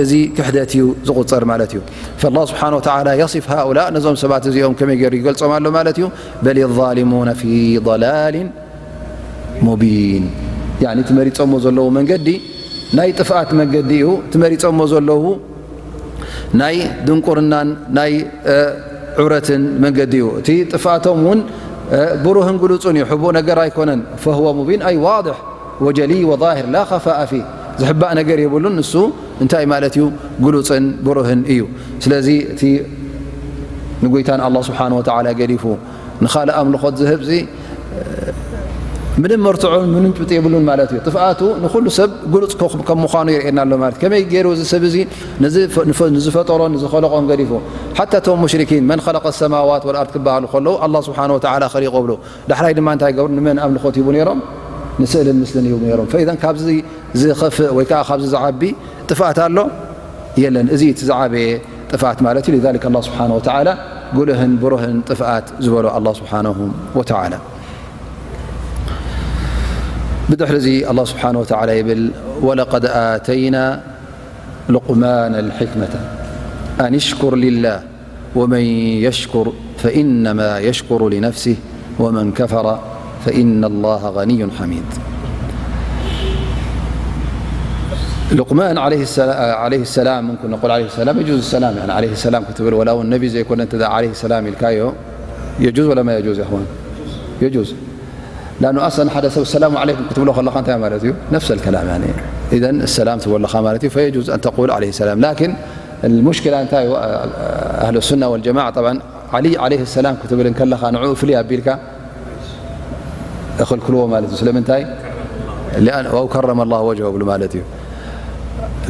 እዚ ክሕደት እዩ ዝቑጸር ማለት እዩ። ፈላህ ስብሓን ወተዓላ የሲፍ ሃኡላ፣ ነዞም ሰባት እዚኦም ከመይ ገይሩ ይገልጾም ኣሎ ማለት እዩ? በል ዛሊሙነ ፊ ضላሊን ሙቢን። ያኒ እቲ መሪጾሞ ዘለዉ መንገዲ ናይ ጥፍኣት መንገዲ እዩ። እቲ መሪጾሞ ዘለዉ ናይ ድንቁርናን ናይ፣ እ፣ ዑረትን መንገዲ እዩ። እቲ ጥፍኣቶም እውን፣ እ፣ ብሩህን ግሉጽን እዩ። ሕቡእ ነገር ኣይኮነን። ፈሁወ ሙቢን ኣይ ዋድሕ ወጀሊ ወዛሂር ላ ኸፋአ ፊህ። ዝሕባእ ነገር የብሉን። ንሱ እንታይ ማለት እዩ? ግሉጽን ብሩህን እዩ። ስለዚ እቲ ንጎይታን ኣላህ ስብሓን ወተዓላ ገዲፉ ንኻልእ ኣምልኾት ዝህብዚ ምንም መርትዖን ምንም ጭብጢ የብሉን ማለት እዩ። ጥፍኣቱ ንኹሉ ሰብ ግሉጽ ከ-፣ ከም ምዃኑ የርእየና ኣሎ ማለት። ከመይ ገይሩ እዚ ሰብ እዚ ነዚ ፈ-፣ ንፈ-፣ ንዝፈጠሮን ንዝኸለቖን ገዲፉ? ሓታ እቶም ሙሽሪኪን መን ኸለቀ ሰማዋት ወልኣርድ ክበሃሉ ከለዉ ኣላህ ስብሓን ወተዓላ ኸሊቆ ብሉ። ዳሕራይ ድማ እንታይ ገብሩ? ንመን ኣምልኾት ሂቡ ነይሮም? ንስእልን ምስልን ሂቡ ነይሮም። ፈኢዘን ካብዚ ዝኸፍእ ወይ ከዓ ካብዚ ዝዓቢ ጥፍኣት ኣሎ? የለን። እዚ እቲ ዝዓበየ ጥፍኣት ማለት እዩ። ሊዛሊክ ኣላህ ስብሓነሁ ወተዓላ ጉልህን ብሩህን ጥፍኣት ዝበሎ ኣላህ ስብሓነሁ ወተዓላ። ብድሕሪ እዚ ኣላህ ስብሓነሁ ወተዓላ ይብል፣ ወለቀድ ኣተይና ሉቅማነ ልሕክመተ ኣን ሽኩር ሊላህ ወመን የሽኩር ፈኢነማ የሽኩሩ ሊነፍሲህ ወመን ከፈረ ፈኢነ ላሃ ገኒዩን ሓሚድ። ሉቅማን ዓለይሂ ሰላ-፣ ዓለይሂ ሰላም፣ ምምክን ነቁል ዓለይሂ ሰላም፣ የጁዝ ሰላም፣ ያኒ ዓለይሂ ሰላም ክትብል፣ ወላ እውን ነቢ ዘይኮነ እንተ ደኣ ዓለይሂ ሰላም ኢልካዮ፣ የጁዝ ወላ ማ የጁዝ፣ ያ እኽዋን? የጁዝ። ላኑ ኣስለን ሓደ ሰብ ሰላሙ ዓለይኩም ክትብሎ ከለኻ እንታይ ማለት እዩ? ነፍሰል ከላም፣ ያኒ ኢዘን ሰላም ትብሎ ኣለኻ ማለት እዩ። ፈየጁዝ ኣን ተቁል ዓለይሂ ሰላም። ላኪን ልሙሽኪላ እንታይ እዩ? ኣህሉ ሱና ወልጀማዓ፣ ጠብዓን ዓሊ ዓለይሂ ሰላም ክትብል እንከለኻ ንዕኡ ፍልይ ኣቢልካ እኽልክልዎ ማለት እዩ። ስለምንታይ? ሊኣን-፣ ኣው ከረመ ላሁ ወጅሁ እብሉ ማለት እዩ።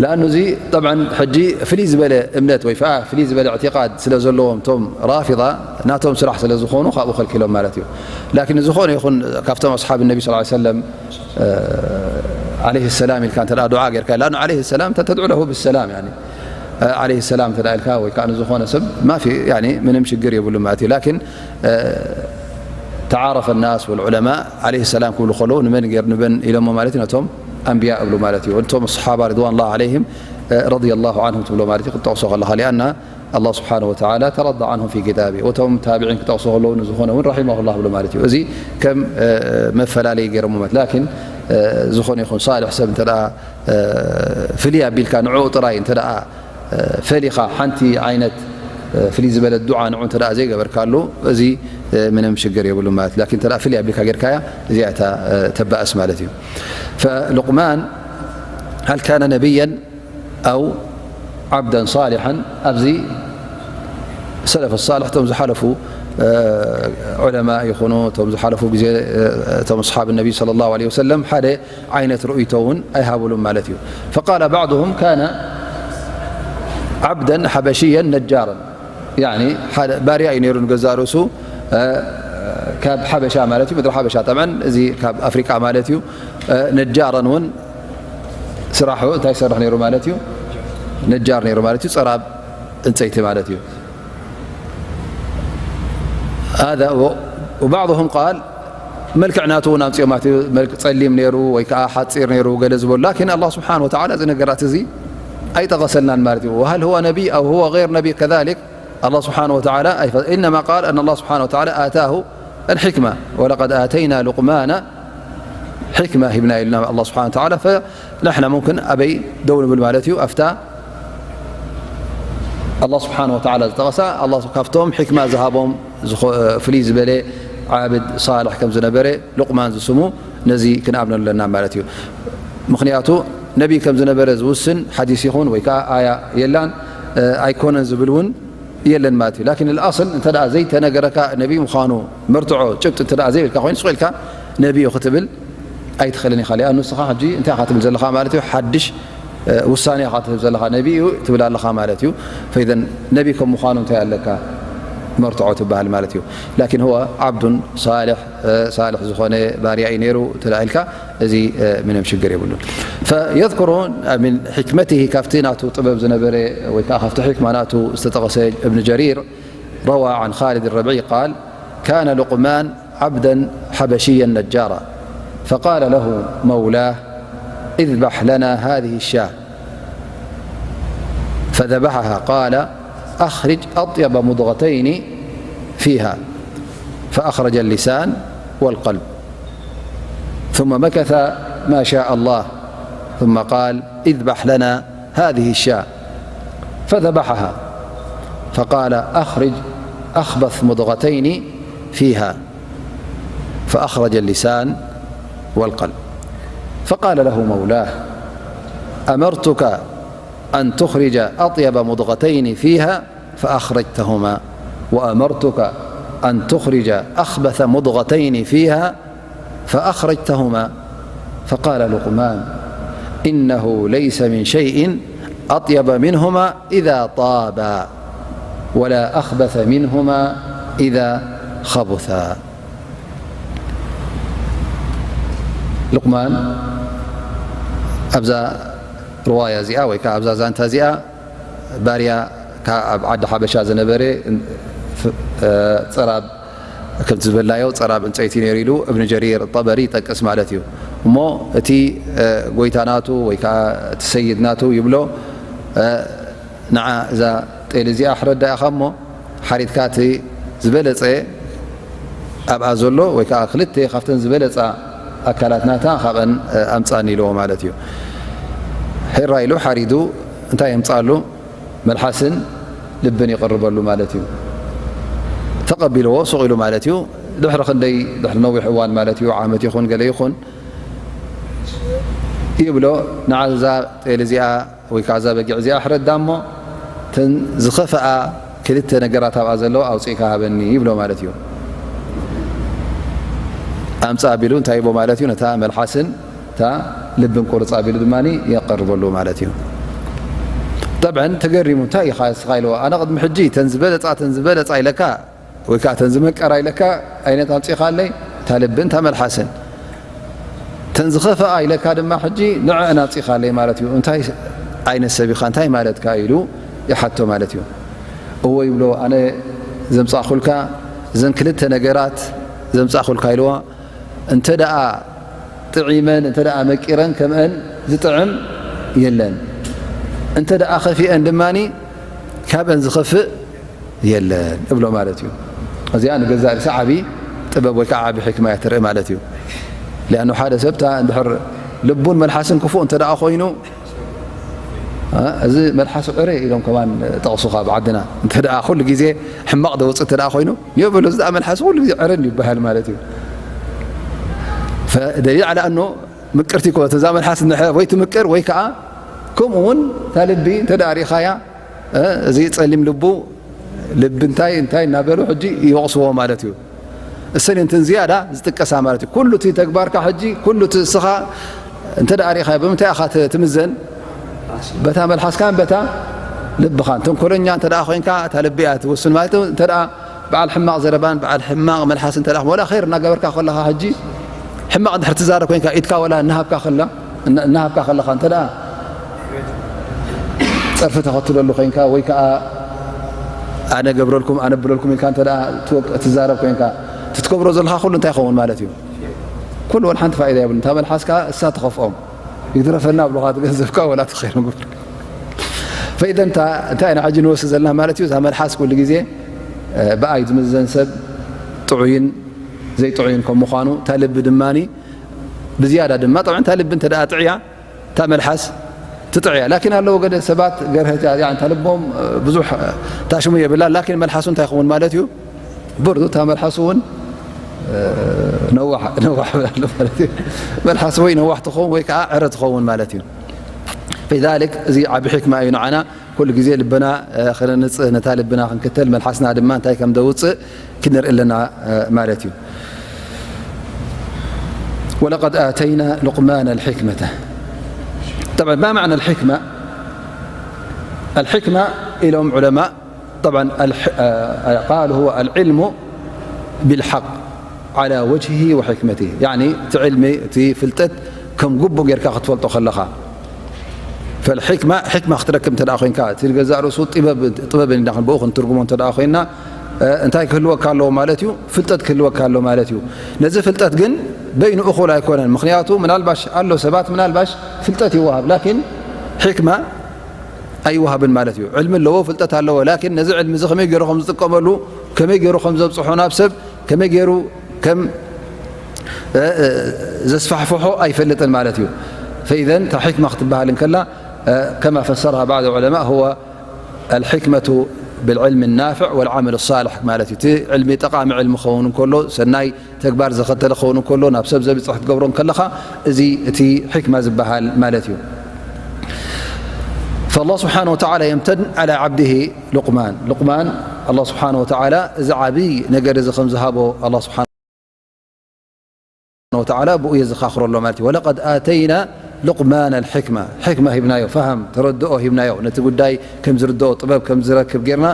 ለኣኑ እዚ ጠብዓን ሕጂ ፍልይ ዝበለ እምነት ወይ ፈኣ ፍልይ ዝበለ እዕቲቃድ ስለ ዘለዎም እቶም ራፊዳ ናቶም ስራሕ ስለ ዝኾኑ ካብኡ ከልኪሎም ማለት እዩ። ላኪን ዝኾነ ይኹን ካብቶም ኣስሓብ ነቢ ሰለላሁ ዐለይሂ ወሰለም፣ እ፣ ዓለይሂ ሰላም ኢልካ እንተ ደኣ ዱዓ ጌርካ፣ ለኣኑ ዓለይሂ ሰላም እንተ ተድዑ ለሁ ብሰላም፣ ያኒ፣ እ፣ ዓለይሂ ሰላም እንተ ደኣ ኢልካ ወይ ከዓ ንዝኾነ ሰብ ማፊ፣ ያኒ፣ ምንም ሽግር የብሉን ማለት እዩ። ላኪን፣ እ፣ ተዓረፈ ናስ ወልዑለማ ዓለይሂ ሰላም ክብሉ ከለዉ ንመን ገይር-፣ ንመን ኢሎሞ ማለት እዩ? ነቶም ኣንብያ እብሉ ማለት እዩ። ነቶም ሰሓባ ሪድዋንላህ ዓለይሂም፣ እ፣ ረዲየላሁ ዓንሁም ትብሎ ማለት እዩ ክትጠቕሶ ከለኻ። ሊኣና ኣላህ ስብሓነሁ ወተዓላ ተረዳ ዓንሁም ፊ ኪታቢ። ወቶም ታብዒን ክጠቕሱ ከለዉ ንዝኾነ እውን ረሒመሁላህ ብሎ ማለት እዩ። እዚ ከም፣ እ፣ መፈላለዪ ገይሮሞ ማለት። ላኪን፣ እ፣ ዝኾነ ይኹን ሳልሕ ሰብ እንተ ደኣ፣ እ፣ ፍልይ ኣቢልካ ንዕኡ ጥራይ እንተ ደኣ፣ እ፣ ፈሊኻ ሓንቲ ዓይነት፣ እ፣ ፍልይ ዝበለት ዱዓ ንዕኡ እንተ ደኣ ዘይገበርካሉ፣ እዚ ምንም ሽግር የብሉ ማለት። ላኪን እንተ ፍልይ ኣቢልካ ጌርካያ እዚኣ እታ ተባእስ ማለት እዩ። ፈሉቅማን ሀል ካነ ነቢያን ኣው ዓብደን ሳሊሐን ኣብዚ ሰለፍ ሳልሕ እቶም ዝሓለፉ ዑለማ ይኹኑ እቶም ዝሓለፉ ግዜ እቶም ኣስሓብ ነቢ ሰለላሁ ዐለይሂ ወሰለም ሓደ ዓይነት ርእይቶ እውን ኣይሃብሉን ማለት እዩ። ፈቃለ ባዕዱሁም ካነ ዓብደን ሓበሽየን ነጃረን ያኒ ሓደ ባርያ እዩ ነይሩ ንገዛእ ርእሱ ካብ ሓበሻ ማለት እዩ ምድሪ ሓበሻ ጠብዐን እዚ ካብ ኣፍሪቃ ማለት እዩ። ነጃረን እውን ስራሑ እንታይ ይሰርሕ ነይሩ ማለት እዩ? ነጃር ነይሩ ማለት እዩ። ፀራብ ዕንፀይቲ ማለት እዩ። هذا و- وبعضهم قال መልክዕ ናቱ እውን ኣምፅኦም ማለት እዩ። መልክ ፀሊም ነይሩ ወይ ከዓ ሓፂር ነይሩ ገለ ዝበሉ ላኪን ኣላ ስብሓን ወተዓላ እዚ ነገራት እዚ ኣይጠቐሰልናን ማለት እዩ። وهل هو نبي أو هو غير نبي كذلك الله سبحانه وتعالى أي إنما قال أن الله سبحانه وتعالى آتاه الحكمة ولقد آتينا لقمان حكمة ሂብና ኢልና الله سبحانه وتعالى فنحن ممكن ኣበይ ደው ንብል ማለት እዩ ኣብታ ኣላ ስብሓን ወተዓላ ዝጠቐሳ ኣላ ካብቶም ሕክማ ዝሃቦም ዝኾ- ፍልይ ዝበለ ዓብድ ሳልሕ ከም ዝነበረ ሉቕማን ዝስሙ ነዚ ክንኣምኖ ኣለና ማለት እዩ። ምኽንያቱ ነቢ ከም ዝነበረ ዝውስን ሓዲስ ይኹን ወይ ከዓ ኣያ የላን ኣይኮነን ዝብል እውን የለን ማለት እዩ። ላኪን الأصل እንተ ደኣ ዘይተነገረካ ነቢ ምዃኑ መርትዖ ጭብጢ እንተ ደኣ ዘይብልካ ኮይኑ ስቕ ኢልካ ነቢ እዩ ክትብል ኣይትኽእልን ኢኻ። ሊኣኑ ንስኻ ሕጂ እንታይ ኢኻ ትብል ዘለኻ ማለት እዩ? ሓድሽ ውሳኔ ኢኻ ትህብ ዘለኻ። ነቢ እዩ ትብል ኣለኻ ማለት እዩ። ፈኢዘን ነቢ ከም ምዃኑ እንታይ ኣለካ መርትዖ ትበሃል ማለት እዩ። ላኪን هو عبد صالح ሳልሕ ዝኾነ ባርያ እዩ ነይሩ እንተ ኢልካ እዚ ምንም ሽግር የብሉን። فيذكر من حكمته ካብቲ ናቱ ጥበብ ዝነበረ ወይ ከዓ ካብቲ ሕክማ ናቱ ዝተጠቐሰ እብን ጀሪር روى عن خالد الربعي قال كان لقمان عبدا حبشيا نجارا فقال له مولاه اذبح لنا هذه الشاة فذبحها قال أخرج أطيب مضغتين فيها فأخرج اللسان والقلب ثم مكث ما شاء الله ثم قال اذبح لنا هذه الشاة فذبحها فقال أخرج أخبث مضغتين فيها فأخرج اللسان والقلب فقال له مولاه أمرتك أن تخرج أطيب مضغتين فيها فأخرجتهما وأمرتك أن تخرج أخبث مضغتين فيها فأخرجتهما فقال لقمان إنه ليس من شيء أطيب منهما إذا طابا ولا أخبث منهما إذا خبثا لقمان أبزا رواية زئا ويكا أبزا زانتا زئا ባርያ ካብ ዓዲ ሓበሻ ዝነበረ ፀራብ ከምቲ ዝበልናዮ ፀራብ ዕንፀይቲ ነይሩ ኢሉ እብን ጀሪር ጠበሪ ይጠቅስ ማለት እዩ። እሞ እቲ ጎይታ ናቱ ወይ ከዓ እቲ ሰይድ ናቱ ይብሎ ንዓ እዛ ጤል እዚኣ ሕረዳ ኢኻ እሞ ሓሪድካ እቲ ዝበለፀ ኣብኣ ዘሎ ወይ ከዓ ክልተ ካብተን ዝበለፃ ኣካላት ናታ ካብአን ኣምፃኒ ኢልዎ ማለት እዩ። ሄራ ኢሉ ሓሪዱ እንታይ የምፃሉ? መልሓስን ልብን ይቕርበሉ ማለት እዩ። ተቐቢልዎ ሱቕ ኢሉ ማለት እዩ። ድሕሪ ክንደይ ድሕሪ ነዊሕ እዋን ማለት እዩ፣ ዓመት ይኹን ገለ ይኹን ይብሎ፣ ንዓዛ ጤል እዚኣ ወይ ከዓ እዛ በጊዕ እዚኣ ሕረዳ እሞ ተን ዝኸፍኣ ክልተ ነገራት ኣብኣ ዘለዋ ኣውፅእካ ሃበኒ ይብሎ ማለት እዩ። ኣምፃ ኣቢሉ እንታይ ይቦ ማለት እዩ? ነታ መልሓስን እታ ልብን ቁርፅ ኣቢሉ ድማ የቐርበሉ ማለት እዩ። ጠብዐን ተገሪሙ እንታይ ኢኻ ስኻ ኢልዎ ኣነ ቅድሚ ሕጂ ተን ዝበለፃ ተን ዝበለፃ ኢለካ ወይ ከዓ ተን ዝመቀራ ኢለካ ዓይነት ኣምፂኻለይ እታ ልብን እታ መልሓስን ተን ዝኸፈኣ ኢለካ ድማ ሕጂ ንዐ ናብፂኻለይ ማለት እዩ። እንታይ ዓይነት ሰብ ኢኻ እንታይ ማለትካ ኢሉ ይሓቶ ማለት እዩ። እዎ ይብሎ ኣነ ዘምፃእኩልካ እዘን ክልተ ነገራት ዘምፃእኩልካ ኢልዎ እንተ ደኣ ጥዒመን እንተ ደኣ መቂረን ከምአን ዝጥዕም የለን። እንተ ደኣ ኸፊአን ድማኒ ካብአን ዝኸፍእ የለን እብሎ ማለት እዩ። እዚኣ ንገዛእ ርእሳ ዓቢ ጥበብ ወይ ከዓ ዓቢ ሕክማ እያ ትርኢ ማለት እዩ። ሊኣኑ ሓደ ሰብ እታ እንድሕር ልቡን መልሓስን ክፉእ እንተ ደኣ ኮይኑ እዚ መልሓሱ ዕረ ኢሎም ከማን ጠቕሱ ካብ ዓድና። እንተ ደኣ ኩሉ ግዜ ሕማቕ ደውፅእ እንተ ደኣ ኮይኑ፣ ዮ በሎ፣ እዚ ደኣ መልሓሱ ኩሉ ግዜ ዕረ ይበሃል ማለት እዩ። ፈደሊል ዓላ ኣኖ ምቅርቲ እኮ እዛ መልሓስ እንድሕር ወይ ትምቅር ወይ ከዓ ከምኡ እውን እታ ልቢ እንተ ደኣ ሪኢኻያ፣ እዚ ጸሊም ልቡ ልቢ እንታይ እንታይ እናበሉ ሕጂ ይወቕስዎ ማለት እዩ። እሰን እንትን ዝያዳ ዝጥቀሳ ማለት እዩ። ኩሉ እቲ ተግባርካ ሕጂ፣ ኩሉ እቲ እስኻ እንተ ደኣ ሪኢኻ ብምንታይ ኢኻ ት-፣ ትምዘን? በታ መልሓስካን በታ ልብኻን። ተንኮለኛ እንተ ደኣ ኮይንካ እታ ልቢ እያ ትውስን ማለት እዩ። እንተ ደኣ በዓል ሕማቕ ዘረባን በዓል ሕማቕ መልሓስ እንተ ደኣ ወላ ኸይር እናገበርካ ከለኻ ሕጂ ሕማቕ እንድሕር ትዛረብ ኮይንካ ኢድካ ወላ እናሃብካ ከላ፣ እና-፣ እናሃብካ ከለኻ እንተ ደኣ ጸርፊ ተኸትለሉ ኮይንካ ወይ ከኣ ኣነ ገብረልኩም ኣነ ብለልኩም ኢልካ እንተ ደኣ ትወቅ-፣ ትዛረብ ኮይንካ፣ እቲ ትገብሮ ዘለኻ ኩሉ እንታይ ይኸውን ማለት እዩ? ኩሉ ወላ ሓንቲ ፋይዳ የብሉን። እታ መልሓስካ እሳ ትኸፍኦም። ይድረፈና ብሉኻ፣ እቲ ገንዘብካ ወላ ተኸይሮም ግብር። ፈኢዘን እታ እንታይ ኢና ሕጂ ንወስድ ዘለና ማለት እዩ? እዛ መልሓስ ኩሉ ግዜ፣ እ፣ ብኣይ ዝምዘን ሰብ ጥዑይን ዘይጥዑይን ከም ምዃኑ፣ እታ ልቢ ድማኒ ብዝያዳ ድማ፣ ጠብዓን እታ ልቢ እንተ ደኣ ጥዕያ፣ እታ መልሓስ ትጥዕያ። ላኪን ኣለዉ ገለ ሰባት ገርሀት እያ፣ እታ ልቦም፣ እ፣ ብዙሕ፣ እ፣ ታሽሙ የብላ። ላኪን መልሓሱ እንታይ ይኸውን ማለት እዩ? ብርዱ፣ እታ መልሓሱ እውን፣ እ፣ ነዋሕ፣ ነዋሕ ብላ ኣሎ ማለት እዩ። መልሓሱ ወይ ነዋሕ ትኸውን ወይ ከዓ ዕረ ትኸውን ማለት እዩ። ፈሊዛሊክ እዚ ዓቢ ሕክማ እዩ ንዓና ኩሉ ግዜ ልብና፣ እ፣ ክነንጽህ፣ ነታ ልብና ክንክተል፣ መልሓስና ድማ እንታይ ከም ደውጽእ ክንርኢ ኣለና፣ እ፣ ማለት እዩ። ولقد آتينا لقمان الحكمة. طبعا ما معنى الحكمة؟ الحكمة إلهم علماء، طبعا الح-، آه، قال هو العلم بالحق على وجهه وحكمته. يعني እቲ ዕልሚ፣ እቲ ፍልጠት ከም ግቡእ ጌርካ ክትፈልጦ ከለኻ። ፈልሕክማ፣ ሕክማ ክትረክብ እንተ ደኣ ኮይንካ፣ እቲ ገዛእ ርእሱ ጥበብ፣ ጥበብ ኢና ብኡ ክንትርጉሞ እንተ ደኣ ኮይንና፣ እ፣ እንታይ ክህልወካ ኣለዎ ማለት እዩ? ፍልጠት ክህልወካ ኣለዎ ማለት እዩ። ነዚ ፍልጠት ግን በይኑ እኹል ኣይኮነን። ምኽንያቱ ምናልባሽ ኣሎ ሰባት ምናልባሽ ፍልጠት ይወሃብ፣ ላኪን ሕክማ ኣይወሃብን ማለት እዩ። ዕልሚ ኣለዎ፣ ፍልጠት ኣለዎ፣ ላኪን ነዚ ዕልሚ እዚ ከመይ ገይሩ ከም ዝጥቀመሉ፣ ከመይ ገይሩ ከም ዘብጽሖ ናብ ሰብ፣ ከመይ ገይሩ ከም፣ እ፣ እ፣ ዘስፋሕፍሖ ኣይፈልጥን ማለት እዩ። ፈኢዘን እታ ሕክማ ክትበሃል እንከላ፣ እ፣ ከማ ፈሰረሃ ባዕድ ዑለማእ፣ ሁወ ኣልሕክመቱ ብልዕልሚ ናፍዕ ወልዓመል ሳልሕ ማለት እዩ። እቲ ዕልሚ ጠቓሚ ዕልሚ ክኸውን እንከሎ፣ ሰናይ ተግባር ዘኸተለ ክኸውን እንከሎ፣ ናብ ሰብ ዘብጽሕ ክትገብሮ እንከለኻ፣ እዚ እቲ ሕክማ ዝበሃል ማለት እዩ። فالله سبحانه وتعالى يمتن على عبده لقمان. ሉቅማን ኣላህ ስብሓነ ወተዓላ እዚ ዓብዪ ነገር እዚ ከም ዝሃቦ ኣላህ ስብሓነ ወተዓላ ብኡ የዘኻኽሮ ኣሎ ማለት እዩ። ወለቀድ ኣተይና ሉቅማን ኣልሕክማ፣ ሕክማ ሂብናዮ፣ ፈሃም፣ ተረድኦ ሂብናዮ፣ ነቲ ጉዳይ ከም ዝርድኦ፣ ጥበብ ከም ዝረክብ ጌርና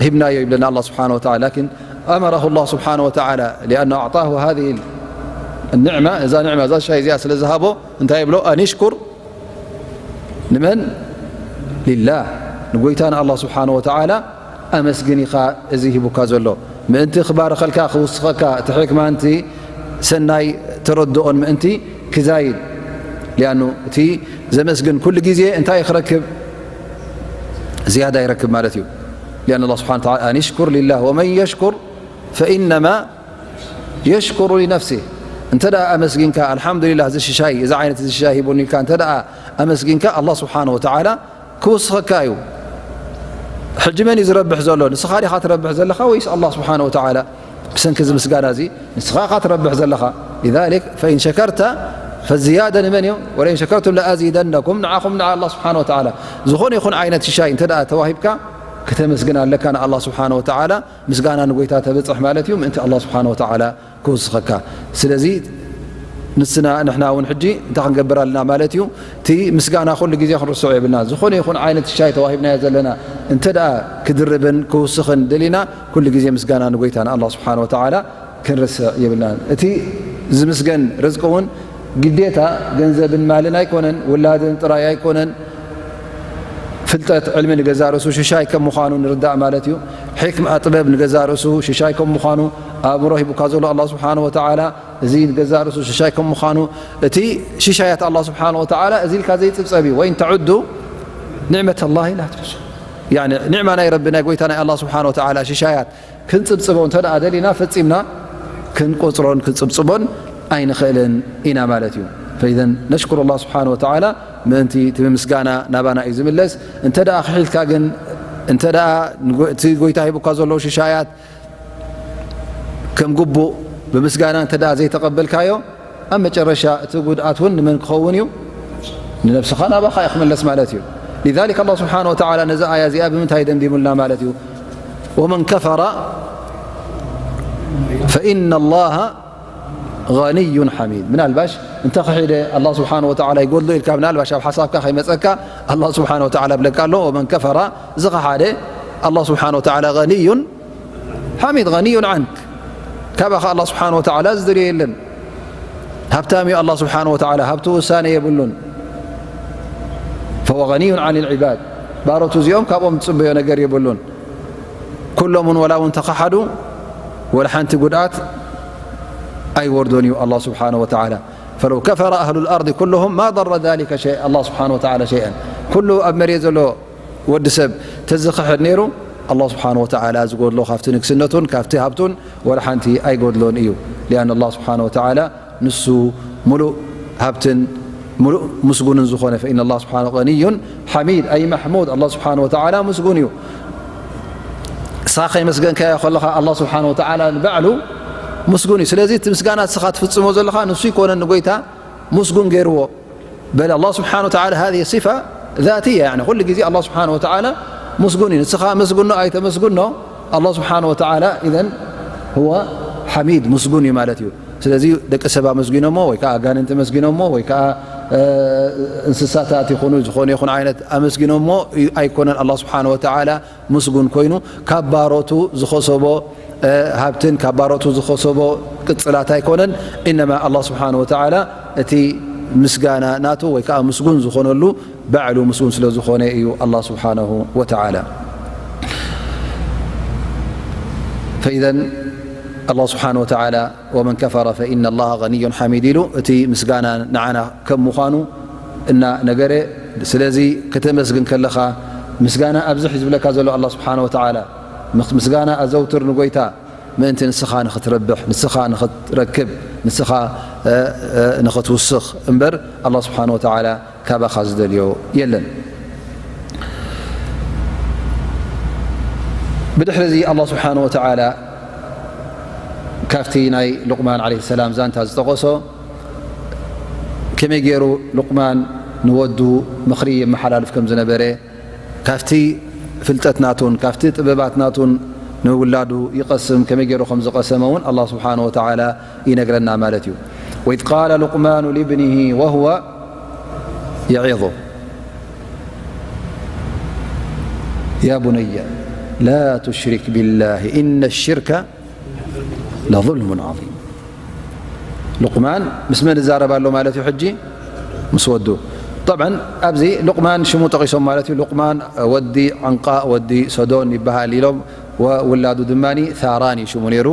ሂብናዮ ይብለና ኣላህ ስብሓነ ወተዓላ። ላኪን ኣመረሁ ኣላህ ስብሓነ ወተዓላ ሊኣነ ኣዕጣሁ ሃዚህ ኒዕማ፣ እዛ ኒዕማ፣ እዛ ሻይ እዚኣ ስለ ዝሃቦ እንታይ ይብሎ? ኣን ይሽኩር ንመን? ሊላህ፣ ንጎይታ ንኣላህ ስብሓነ ወተዓላ ኣመስግን ኢኻ። እዚ ሂቡካ ዘሎ ምእንቲ ክባርኸልካ፣ ክውስኸካ፣ እቲ ሕክማን እቲ ሰናይ ተረድኦን ምእንቲ ክዛይድ። ሊኣኑ እቲ ዘመስግን ኩሉ ግዜ እንታይ ክረክብ? ዝያዳ ይረክብ ማለት እዩ። ሊኣን ኣላህ ስብሓነ ወተዓላ ኣን ይሽኩር ሊላህ ወመን የሽኩር ፈኢነማ የሽኩሩ ሊነፍሲህ። እንተ ደኣ ኣመስጊንካ፣ ኣልሓምዱሊላህ፣ እዚ ሽሻይ፣ እዚ ዓይነት እዚ ሽሻይ ሂቡኒ ኢልካ እንተ ደኣ ኣመስጊንካ፣ ኣላህ ስብሓነ ወተዓላ ክውስኸካ እዩ። ሕጂ መን እዩ ዝረብሕ ዘሎ? ንስኻ ዲኻ ትረብሕ ዘለኻ ወይስ ኣላህ ስብሓነ ወተዓላ? ብሰንኪ እዚ ምስጋና እዚ ንስኻ ኢኻ ትረብሕ ዘለኻ። ሊዛሊክ ፈኢን ሸከርተ ፈዝያደ ንመን እዩ? ወለኢን ሸከርቱም ለኣዚደነኩም፣ ንዓኹም ንዓ ኣላህ ስብሓነ ወተዓላ። ዝኾነ ይኹን ዓይነት ሽሻይ እንተ ደኣ ተዋሂብካ፣ ክተመስግን ኣለካ ንኣላህ ስብሓነ ወተዓላ። ምስጋና ንጎይታ ተብጽሕ ማለት እዩ፣ ምእንቲ ኣላህ ስብሓነ ወተዓላ ክውስኸካ። ስለዚ ንስና፣ ንሕና እውን ሕጂ እንታይ ክንገብር ኣለና ማለት እዩ? እቲ ምስጋና ኩሉ ግዜ ክንርስዖ የብልና። ዝኾነ ይኹን ዓይነት ሻይ ተዋሂብናዮ ዘለና እንተ ደኣ ክድርብን ክውስኽን ደሊና፣ ኩሉ ግዜ ምስጋና ንጎይታ ንኣላህ ስብሓነ ወተዓላ ክንርስዕ የብልናን። እቲ ዝምስገን ርዝቂ እውን ግዴታ ገንዘብን ማልን ኣይኮነን፣ ውላድን ጥራይ ኣይኮነን። ፍልጠት፣ ዕልሚ ንገዛእ ርእሱ ሽሻይ ከም ምዃኑ ንርዳእ ማለት እዩ። ሕክማ፣ ጥበብ ንገዛእ ርእሱ ሽሻይ ከም ምዃኑ፣ ኣእምሮ ሂቡካ ዘሎ ኣላህ ስብሓነ ወተዓላ፣ እዚ ንገዛእ ርእሱ ሽሻይ ከም ምዃኑ፣ እቲ ሽሻያት ኣላህ ስብሓነ ወተዓላ እዚ ኢልካ ዘይጽብጸብ እዩ። ወኢን ተዑዱ ኒዕመተ ላሂ ላ ትሕሱ። ያኒ ኒዕማ ናይ ረቢ፣ ናይ ጎይታ ናይ ኣላህ ስብሓነ ወተዓላ ሽሻያት ክንጽብጽቦ እንተ ደኣ ደሊና፣ ፈጺምና ክንቆጽሮን ክንጽብጽቦን ኣይንኽእልን ኢና ማለት እዩ። فإذا نشكر الله سبحانه وتعالى ምእንቲ እቲ ምስጋና ናባና እዩ ዝምለስ። እንተ ደኣ ክሒልካ ግን፣ እንተ ደኣ ንጎ-፣ እቲ ጎይታ ሂቡካ ዘሎ ሽሻያት ከም ግቡእ ብምስጋና እንተ ደኣ ዘይተቐበልካዮ፣ ኣብ መጨረሻ እቲ ጉድኣት እውን ንመን ክኸውን እዩ? ንነብስኻ ናባኻ እዩ ክምለስ ማለት እዩ። لذلك الله سبحانه وتعالى ነዚ ኣያ እዚኣ ብምንታይ ደምዲሙልና ማለት እዩ? ومن كفر فإن الله غني حميد። ምናልባሽ እንተ ኸሒደ ኣላህ ስብሓን ወተዓላ ይጎድሎ ኢልካ ምናልባሽ ኣብ ሓሳብካ ከይመፀካ ኣላህ ስብሓን ወተዓላ ብለካ ኣሎ። ومن كفر ዝኸሓደ ኣላህ ስብሓን ወተዓላ غني حميد غني عنك ካባኻ ኣላህ ስብሓን ወተዓላ ዝደልዮ የለን። ሃብታም እዩ ኣላህ ስብሓን ወተዓላ ሃብቱ ውሳነ የብሉን። فهو غني عن العباد ባሮቱ እዚኦም ካብኦም ዝፅበዮ ነገር የብሉን። ኩሎም እውን ወላ እውን ተኸሓዱ ወላ ሓንቲ ጉድኣት ኣይወርዶን እዩ ኣላህ ስብሓን ወተዓላ። فلو كفر أهل الأرض كلهم ما ضر ذلك شيء ኣላህ ስብሓን ወተዓላ شيئا ኩሉ ኣብ መሬት ዘሎ ወዲ ሰብ ተዝኽሕድ ነይሩ ኣላህ ስብሓን ወተዓላ ዝጎድሎ ካብቲ ንግስነቱን ካብቲ ሃብቱን ወላ ሓንቲ ኣይጎድሎን እዩ። لأن الله سبحانه وتعالى ንሱ ሙሉእ ሃብትን ሙሉእ ምስጉንን ዝኾነ فإن الله سبحانه غني حميد أي محمود ኣላህ ስብሓን ወተዓላ ምስጉን እዩ። ንስኻ ከይመስገንካዮ ከለኻ ኣላህ ስብሓን ወተዓላ ንባዕሉ ምስጉን እዩ። ስለዚ እቲ ምስጋና ንስኻ ትፍጽሞ ዘለኻ ንሱ ይኮነን ንጎይታ ምስጉን ገይርዎ። بل الله سبحانه وتعالى هذه صفة ذاتية يعني ኩሉ ግዜ ኣላህ ስብሓን ወተዓላ ምስጉን እዩ። ንስኻ መስግኖ ኣይተመስግኖ ኣላህ ስብሓን ወተዓላ إذا هو حميد ምስጉን እዩ ማለት እዩ። ስለዚ ደቂ ሰብ ኣመስጊኖሞ ወይ ከዓ ኣጋንንቲ መስጊኖሞ ወይ ከዓ እ፣ እንስሳታት ይኹኑ ዝኾነ ይኹን ዓይነት ኣመስጊኖሞ እዩ ኣይኮነን ኣላህ ስብሓን ወተዓላ ምስጉን ኮይኑ ካብ ባሮቱ ዝኸሰቦ እ፣ ሃብትን ካብ ባሮቱ ዝኸሰቦ ቅጽላት ኣይኮነን። ኢነማ ኣላህ ስብሓን ወተዓላ እቲ ምስጋና ናቱ ወይ ከዓ ምስጉን ዝኾነሉ ባዕሉ ምስጉን ስለ ዝኾነ እዩ ኣላህ ስብሓነሁ ወተዓላ። فإذا ኣላህ ስብሓን ወተዓላ ومن كفر فإن الله غني حميد ኢሉ እቲ ምስጋና ንዓና ከም ምዃኑ እና ነገረ። ስለዚ ከተመስግን ከለኻ ምስጋና ኣብዝሕ ዝብለካ ዘሎ ኣላህ ስብሓን ወተዓላ ምስ-፣ ምስጋና ኣዘውትር ንጎይታ ምእንቲ ንስኻ ንኽትረብሕ፣ ንስኻ ንኽትረክብ፣ ንስኻ እ፣ እ፣ ንኽትውስኽ እምበር ኣላህ ስብሓን ወተዓላ ካባኻ ዝደልዮ የለን። ብድሕሪ እዚ ኣላህ ስብሓን ወተዓላ ካብቲ ናይ ሉቅማን ዓለይሂ ሰላም ዛንታ ዝጠቐሶ ከመይ ገይሩ ሉቅማን ንወዱ ምኽሪ የመሓላልፍ ከም ዝነበረ ካብቲ ፍልጠት ናቱን ካብቲ ጥበባት ናቱን ንውላዱ ይቐስም ከመይ ገይሩ ከም ዝቐሰመ እውን ኣላህ ስብሓን ወተዓላ ይነግረና ማለት እዩ። وإذ قال لقمان لابنه وهو يعظه يا بني لا تشرك بالله إن الشرك لظلم عظيم ሉቅማን ምስ መን ይዛረብ ኣሎ ማለት እዩ ሕጂ? ምስ ወዱ። ጠብዓን ኣብዚ ሉቅማን ሽሙ ጠቒሶም ማለት እዩ። ሉቅማን ወዲ ዓንቃ ወዲ ሰዶን ይበሃል ኢሎም ወውላዱ ድማ ታራን እዩ ሽሙ ነይሩ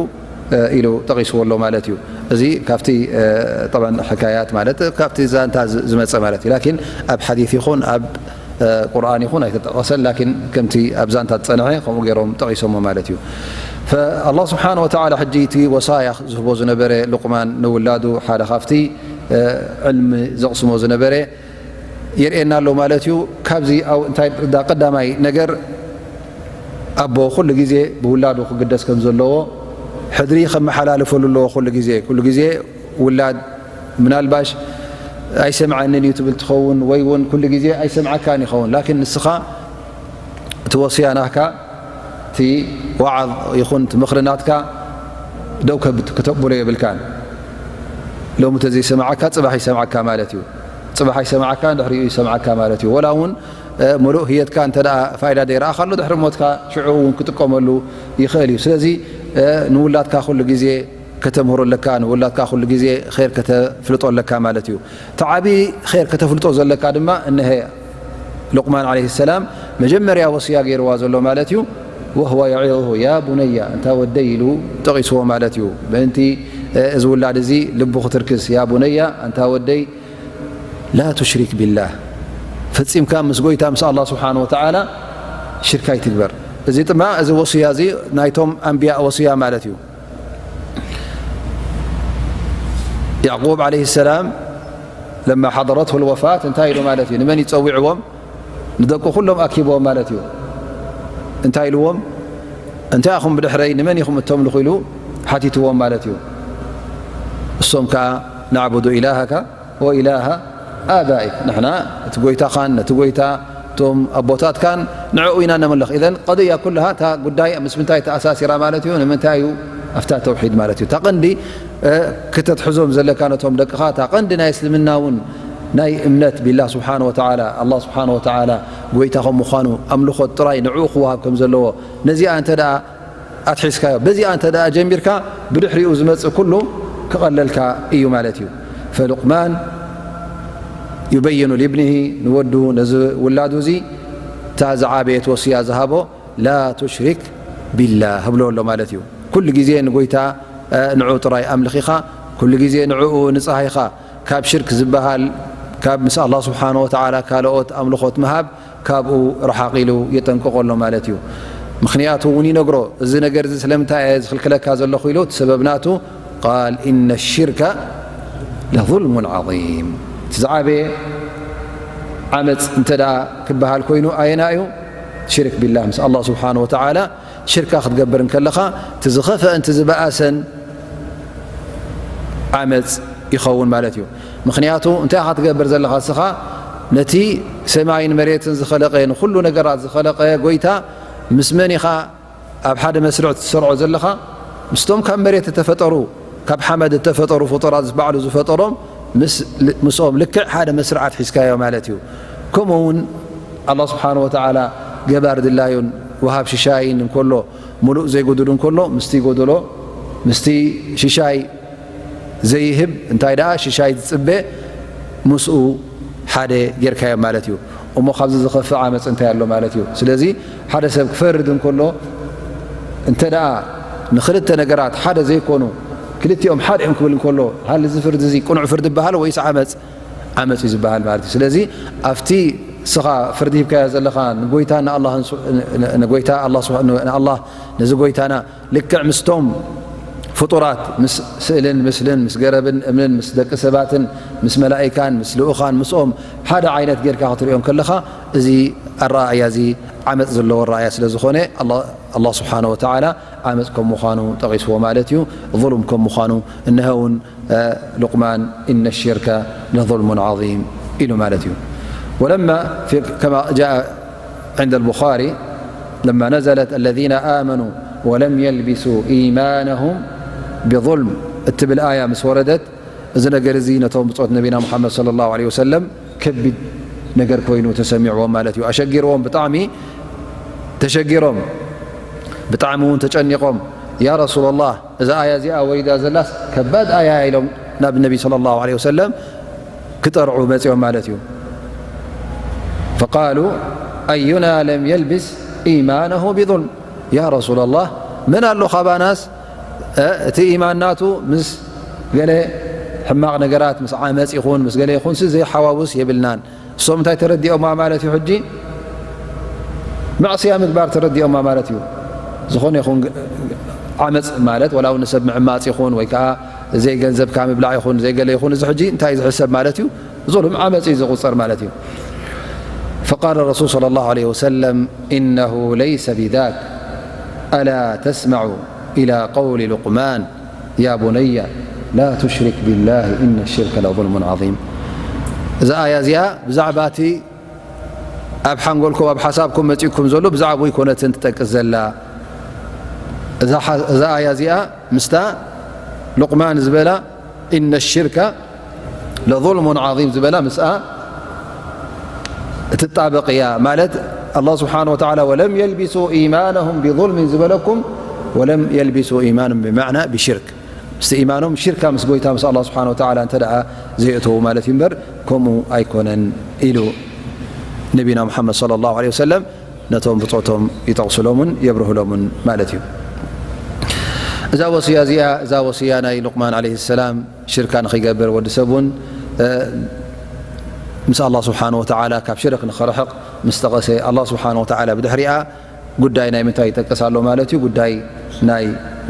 ኢሉ ጠቒስዎ ኣሎ ማለት እዩ። እዚ ካብቲ ጠብዓን ሕካያት ማለት ካብቲ ዛንታ ዝመፀ ማለት እዩ። ላኪን ኣብ ሓዲት ይኹን ኣብ ቁርኣን ይኹን ኣይተጠቐሰን ላኪን ከምቲ ኣብ ዛንታ ዝፀንሐ ከምኡ ገይሮም ጠቒሶሞ ማለት እዩ። ኣላህ ስብሓን ወተዓላ ሕጂ እቲ ወሳያ ዝህቦ ዝነበረ ሉቅማን ንውላዱ ሓደ ካብቲ ዕልሚ ዘቕስሞ ዝነበረ የርእየና ኣሎ ማለት እዩ። ካብዚ እንታይ ንርዳ ቀዳማይ ነገር ኣቦ ኩሉ ግዜ ብውላዱ ክግደስ ከም ዘለዎ ሕድሪ ከመሓላልፈሉ ኣለዎ። ኩሉ ግዜ ኩሉ ግዜ ውላድ ምናልባሽ ኣይሰምዓንን እዩ ትብል ትኸውን ወይ እውን ኩሉ ግዜ ኣይሰምዓካን ይኸውን ላኪን ንስኻ እቲ ወስያ ናትካ እቲ ዋዓዝ ይኹን እቲ ምኽሪ ናትካ ደው ከተብሎ የብልካን። ሎሚ ተዘይሰማዓካ ፅባሕ ይሰምዓካ ማለት እዩ። ፅባሕ ኣይሰማዓካ ድሕሪኡ ይሰምዓካ ማለት እዩ። ወላ እውን ሙሉእ ህየትካ እንተ ፋይዳ ዘይረኣኻሉ ድሕሪ ሞትካ ሽዑ እውን ክጥቀመሉ ይኽእል እዩ። ስለዚ ንውላድካ ኩሉ ግዜ ከተምህሮ ኣለካ ንውላድካ ኩሉ ግዜ ር ከተፍልጦ ኣለካ ማለት እዩ። እቲ ዓብዪ ር ከተፍልጦ ዘለካ ድማ እነሀ ሉቅማን ዓለይሂ ሰላም መጀመርያ ወስያ ገይርዋ ዘሎ ማለት እዩ። وهو يعظه يا بني እንታ ወደይ ኢሉ ጠቒስዎ ማለት እዩ። ምእንቲ እዚ ውላድ እዚ ልቡ ክትርክስ ያ ቡነያ እንታ ወደይ ላ ቱሽሪክ ቢላህ ፈፂምካ ምስ ጎይታ ምስ ኣላ ስብሓን ወተዓላ ሽርክ ኣይትግበር። እዚ ድማ እዚ ወስያ እዚ ናይቶም ኣንብያ ወስያ ማለት እዩ። ያዕቁብ ዓለይሂ ሰላም ለማ ሓደረትሁ ልወፋት እንታይ ኢሉ ማለት እዩ? ንመን ይጸዊዕዎም? ንደቁ ኩሎም ኣኪብዎም ማለት እዩ። እንታይ ኢልዎም? እንታይ ኢኹም ብድሕረይ ንመን ኢኹም እተምልኹ ኢሉ ሓቲትዎም ማለት እዩ። እሶም ከኣ ናዕቡዱ ኢላሃካ ወኢላሃ ኣባኢክ፣ ንሕና እቲ ጎይታኻን ነቲ ጎይታ እቶም ኣቦታትካን ንዕኡ ኢና ነምልኽ። ኢዘን ቀድያ ኩልሃ እታ ጉዳይ ምስ ምንታይ ተኣሳሲራ ማለት እዩ? ንምንታይ እዩ ኣብታ ተውሒድ ማለት እዩ? እታ ቀንዲ ክተትሕዞም ዘለካ ነቶም ደቅኻ እታ ቀንዲ ናይ እስልምና እውን ናይ እምነት ቢላ ስብሓን ወተዓላ ኣላ ስብሓን ወተዓላ ጎይታ ከም ምዃኑ ኣምልኾት ጥራይ ንዕኡ ክወሃብ ከም ዘለዎ ነዚኣ እንተ ደኣ ኣትሒዝካዮ በዚኣ እንተ ደኣ ጀሚርካ ብድሕሪኡ ዝመጽእ ኩሉ ክቐለልካ እዩ ማለት እዩ። ፈሉቅማን ዩበይኑ ሊብኒሂ ንወዱ ነዚ ውላዱ እዚ እታ ዝዓበየት ወስያ ዝሃቦ ላ ቱሽሪክ ቢላህ ህብሎ ኣሎ ማለት እዩ። ኩሉ ግዜ ንጎይታ ንዑ ጥራይ ኣምልኺኻ ኩሉ ግዜ ንዕኡ ንጽሃይኻ ካብ ሽርክ ዝበሃል ካብ ምስ ኣላ ስብሓን ወተዓላ ካልኦት ኣምልኾት ምሃብ ካብኡ ረሓቕ ኢሉ የጠንቅቆ ኣሎ ማለት እዩ። ምኽንያቱ እውን ይነግሮ፣ እዚ ነገር እዚ ስለምንታይ እየ ዝኽልክለካ ዘለኹ ኢሉ እቲ ሰበብ ናቱ ቃል ኢነ ሽርከ ለظልሙን ዓظም። እቲ ዝዓበየ ዓመፅ እንተ ደኣ ክበሃል ኮይኑ ኣየና እዩ? ሽርክ ቢላህ ምስ ኣላ ስብሓን ወተዓላ ሽርካ ክትገብር እንከለኻ እቲ ዝኸፍአን እቲ ዝበኣሰን ዓመፅ ይኸውን ማለት እዩ። ምኽንያቱ እንታይ ኢኻ ትገብር ዘለኻ እስኻ ነቲ ሰማይን መሬትን ዝኸለቀ ንኩሉ ነገራት ዝኸለቀ ጎይታ ምስ መን ኢኻ ኣብ ሓደ መስርዕ ትሰርዖ ዘለኻ? ምስቶም ካብ መሬት እተፈጠሩ ካብ ሓመድ እተፈጠሩ ፍጡራት ባዕሉ ዝፈጠሮም ምስኦም ልክዕ ሓደ መስርዓት ሒዝካዮ ማለት እዩ። ከምኡ እውን ኣላ ስብሓን ወተዓላ ገባር ድላዩን ወሃብ ሽሻይን እንከሎ ሙሉእ ዘይጎድሉ እንከሎ ምስቲ ጎደሎ ምስቲ ሽሻይ ዘይህብ እንታይ ደኣ ሽሻይ ዝጽበ ምስኡ ሓደ ጌርካዮ ማለት እዩ። እሞ ካብዚ ዝኸፍእ ዓመፅ እንታይ ኣሎ ማለት እዩ? ስለዚ ሓደ ሰብ ክፈርድ እንከሎ እንተ ደኣ ንክልተ ነገራት ሓደ ዘይኮኑ ክልቲኦም ሓደ እዮም ክብል እንከሎ ሃሊ እዚ ፍርዲ እዚ ቅኑዕ ፍርዲ ይበሃል ወይስ ዓመፅ? ዓመፅ እዩ ዝበሃል ማለት እዩ። ስለዚ ኣብቲ እስኻ ፍርዲ ሂብካዮ ዘለኻ ንጎይታ ንኣላ ንጎይታ ንኣላ ነዚ ጎይታና ልክዕ ምስቶም ፍጡራት ምስ ስእልን ምስልን ምስ ገረብን እምንን ምስ ደቂ ሰባትን ምስ መላኢካን ምስ ልኡኻን ምስኦም ሓደ ዓይነት ጌርካ ክትሪኦም ከለኻ እዚ ኣረኣእያ እዚ ዓመፅ ዘለዎ ኣረኣእያ ስለ ዝኾነ ኣላ ስብሓን ወተዓላ ዓመፅ ከም ምዃኑ ጠቒስዎ ማለት እዩ። ظሉም ከም ምዃኑ እነሀ እውን ሉቅማን ኢነ ሽርከ ለظልሙን ዓظም ኢሉ ማለት እዩ። ወለማ ከማ ጃእ عند البخاري لما نزلت الذين آمنوا ولم يلبسوا إيمانهم بظلم እትብል ኣያ ምስ ወረደት እዚ ነገር እዚ ነቶም ብጾት ነቢና ሙሓመድ صلى الله عليه وسلم ከቢድ ነገር ኮይኑ ተሰሚዕዎም ማለት እዩ። ኣሸጊርዎም ብጣዕሚ ተሸጊሮም ብጣዕሚ እውን ተጨኒቖም ያ ረሱላላህ እዛ ኣያ እዚኣ ወሪዳ ዘላስ ከባድ ኣያ ኢሎም ናብ ነቢ صلى الله عليه وسلم ክጠርዑ መፂኦም ማለት እዩ። فقالوا أينا لم يلبس إيمانه بظلم يا رسول الله መን ኣሎ ካባናስ እቲ ኢማን ናቱ ምስ ገለ ሕማቕ ነገራት ምስ ዓመፅ ይኹን ምስ ገለ ይኹን ዘይሓዋውስ የብልናን። እሶም እንታይ ተረዲኦማ ማለት እዩ? ሕጂ ማዕስያ ምግባር ተረዲኦማ ማለት እዩ። ዝኾነ ይኹን ዓመፅ ማለት ወላ እውን ንሰብ ምዕማፅ ይኹን ወይ ከዓ ዘይገንዘብካ ምብላዕ ይኹን ዘይገለ ይኹን እዚ ሕጂ እንታይ ዝሕሰብ ማለት እዩ? ظلم ዓመፅ እዩ ዝቁፀር ማለት እዩ። فقال الرسول صلى الله عليه وسلم إنه ليس بذاك ألا تسمع إلى قول لقمان يا بني لا تشرك بالله إن الشرك لظلم عظيم እዛ ኣያ እዚኣ ብዛዕባ እቲ ኣብ ሓንጎልኩም ኣብ ሓሳብኩም መፂእኩም ዘሎ ብዛዕባ ኣይኮነትን ትጠቅስ ዘላ። እዛ ኣያ እዚኣ ምስታ ሉቅማን ዝበላ إن الشرك لظلم عظيم ዝበላ ምስኣ እትጣበቕ እያ ማለት ኣላ ስብሓን ወተዓላ ولم يلبسوا إيمانهم بظلم ዝበለኩም ولم يلبسوا إيمانهم بمعنى بشرك ምስቲ ኢማኖም ሽርካ ምስ ጎይታ ምስ ኣላ ስብሓን ወተዓላ እንተ ደኣ ዘየእተዉ ማለት እዩ እምበር ከምኡ ኣይኮነን ኢሉ ነቢና ሙሓመድ صلى الله عليه وسلم ነቶም ብጾቶም ይጠቕስሎምን የብርህሎምን ማለት እዩ። እዛ ወስያ እዚኣ እዛ ወስያ ናይ ሉቅማን ዓለይሂ ሰላም ሽርካ ንኸይገብር ወዲ ሰብ እውን ምስ ኣላ ስብሓን ወተዓላ ካብ ሽርክ ንኸርሕቕ ምስ ጠቐሰ ኣላ ስብሓን ወተዓላ ብድሕሪኣ ጉዳይ ናይ ምንታይ ይጠቅስ ኣሎ ማለት እዩ? ጉዳይ ናይ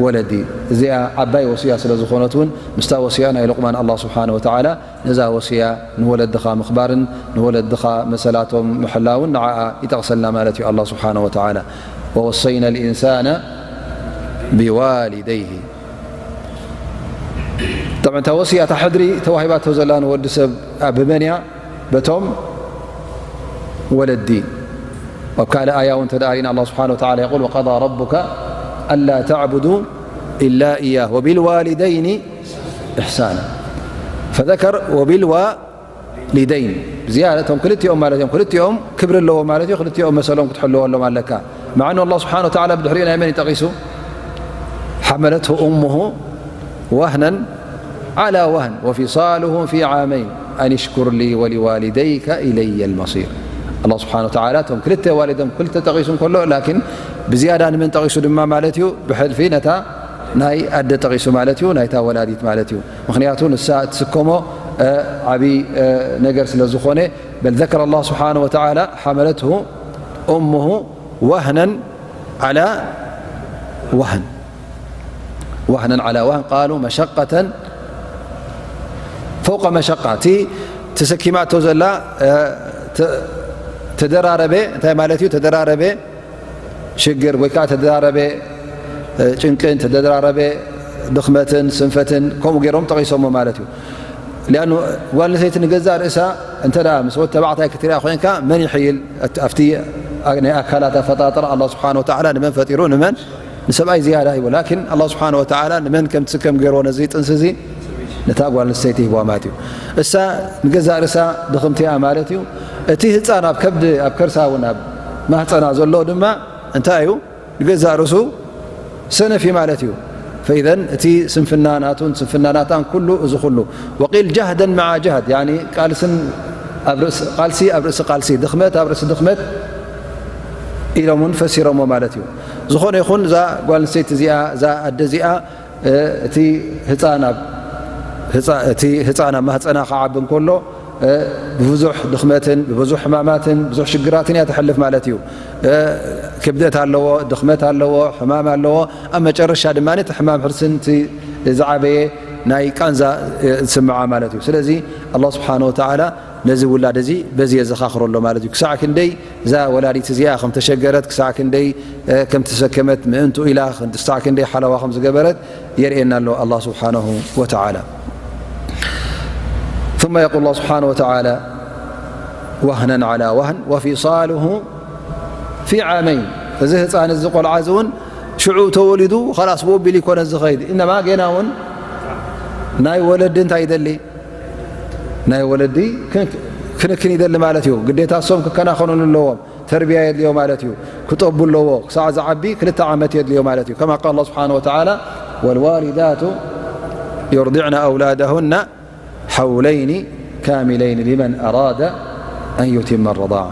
ወለዲ። እዚኣ ዓባይ ወስያ ስለ ዝኾነት እውን ምስታ ወስያ ናይ ሉቕማን ኣላህ ስብሓነ ወተዓላ ነዛ ወስያ ንወለድኻ ምኽባርን ንወለድኻ መሰላቶም ምሕላውን ንዓኣ ይጠቕሰልና ማለት እዩ ኣላህ ስብሓነ ወተዓላ። ወወሰይና ልኢንሳነ ብዋሊደይሂ። ጠብዓ እታ ወስያ እታ ሕድሪ ተዋሂባቶ ዘላ ንወዲ ሰብ ብመን እያ? በቶም ወለዲ። ኣብ ካልእ ኣያ እውን ተደኣሪና ኣላህ ስብሓነ ወተዓላ የቁል ወቀዳ ረቡከ ኣላ ተዕቡዱ ኢላ ኢያህ ወቢልዋሊደይኒ ኢሕሳና። ፈዘከር ወቢልዋሊደይን ብዝያዳ እቶም ክልቲኦም ማለት እዮም። ክልቲኦም ክብሪ ኣለዎ ማለት እዩ። ክልቲኦም መሰሎም ክትሕልወሎም ኣለካ። መዓኑ ኣላህ ስብሓነ ወተዓላ ብድሕሪኡ ናይ መን እዩ ጠቒሱ? ሓመለትሁ እሙሁ ወህነን ዓላ ወህን ወፊሳሉሁ ፊ ዓመይን ኣን ሽኩር ሊ ወሊዋሊደይከ ኢለየ ልመሲር። ኣላህ ስብሓነ ወተዓላ እቶም ክልተ ዋሊዶም ክልተ ጠቒሱ እንከሎ ላኪን ብዝያዳ ንመን ጠቒሱ ድማ ማለት እዩ? ብሕልፊ ነታ ናይ ኣደ ጠቒሱ ማለት እዩ፣ ናይታ ወላዲት ማለት እዩ። ምኽንያቱ ንሳ እትስከሞ ዓብዪ ነገር ስለ ዝኾነ። በል ዘከረ ኣላህ ስብሓነ ወተዓላ ሓመለትሁ እሙሁ ወህነን ዓላ ወህን ወህነን ዓላ ወህን ቃሉ መሸቀተን ፈውቀ መሸቃ። እቲ ተሰኪማቶ ዘላ ተደራረበ እንታይ ማለት እዩ? ተደራረበ ሽግር ወይ ከዓ ተደራረበ ጭንቅን ተደራረበ ድኽመትን ስንፈትን ከምኡ ገይሮም ጠቒሶሞ ማለት እዩ። ሊኣኑ ጓል ኣንስተይቲ ንገዛእ ርእሳ እንተ ምስ ወዲ ተባዕታይ ክትሪኣ ኮይንካ መን ይሕይል? ኣብቲ ናይ ኣካላት ኣፈጣጥራ ኣላህ ስብሓነ ወተዓላ ንመን ፈጢሩ? ንመን ንሰብኣይ ዝያዳ ሂቡ። ላኪን ኣላህ ስብሓነ ወተዓላ ንመን ከም ትስከም ገይርዎ ነዚ ጥንሲ እዚ ነታ ጓል ኣንስተይቲ ሂብዋ ማለት እዩ። እሳ ንገዛእ ርእሳ ድኽምቲ እያ ማለት እዩ። እቲ ህፃን ኣብ ከብዲ ኣብ ከርሳ እውን ኣብ ማህፀና ዘሎ ድማ እንታይ እዩ? ንገዛእ ርእሱ ሰነፍ እዩ ማለት እዩ። ፈኢዘን እቲ ስንፍና ናቱን ስንፍና ናታን ኩሉ እዚ ኩሉ ወቂል ጃህደን መዓ ጃህድ ያኒ ቃልስን ኣብ ርእሲ ቃልሲ ኣብ ርእሲ ቃልሲ ድኽመት ኣብ ርእሲ ድኽመት ኢሎም እውን ፈሲሮሞ ማለት እዩ። ዝኾነ ይኹን እዛ ጓል ኣንስተይቲ እዚኣ እዛ ኣደ እዚኣ እቲ ህፃን ኣብ ህፃ- እቲ ህፃን ኣብ ማህፀና ክዓቢ እንከሎ ብብዙሕ ድኽመትን ብብዙሕ ሕማማትን ብዙሕ ሽግራትን እያ ትሕልፍ ማለት እዩ። ክብደት ኣለዎ፣ ድኽመት ኣለዎ፣ ሕማም ኣለዎ። ኣብ መጨረሻ ድማ እቲ ሕማም ሕርስን እቲ ዝዓበየ ናይ ቃንዛ ዝስምዓ ማለት እዩ። ስለዚ ኣላህ ስብሓነ ወተዓላ ነዚ ውላድ እዚ በዚ የዘኻኽሮ ኣሎ ማለት እዩ። ክሳዕ ክንደይ እዛ ወላዲት እዚኣ ከም ተሸገረት፣ ክሳዕ ክንደይ ከም ተሰከመት፣ ምእንቱ ኢላ ክሳዕ ክንደይ ሓለዋ ከም ዝገበረት የርእየና ኣሎ ኣላህ ስብሓነሁ ወተዓላ። ثم يقول الله سبحانه وتعالى وهنا على وهن وفصاله في عامين። እዚ ህፃን እዚ ቆልዓ እዚ እውን ሽዑ ተወሊዱ ኸላስ ብኡ ቢሉ ይኮነ ዝኸይድ። ኢነማ ጌና እውን ናይ ወለዲ እንታይ ይደሊ? ናይ ወለዲ ክን- ክንክን ይደሊ ማለት እዩ። ግዴታ እሶም ክከናኸኑሉ ኣለዎም። ተርቢያ የድልዮ ማለት እዩ። ክጠቡ ኣለዎ። ክሳዕ ዝዓቢ ክልተ ዓመት የድልዮ ማለት እዩ። ከማ ቃል ኣላህ ስብሓነሁ ወተዓላ ወልዋሊዳቱ ዩርዲዕነ ኣውላደሁነ ሓውለይኒ ካሚለይኒ ሊመን ኣራደ ኣን ዩቲመ ረዳዓ።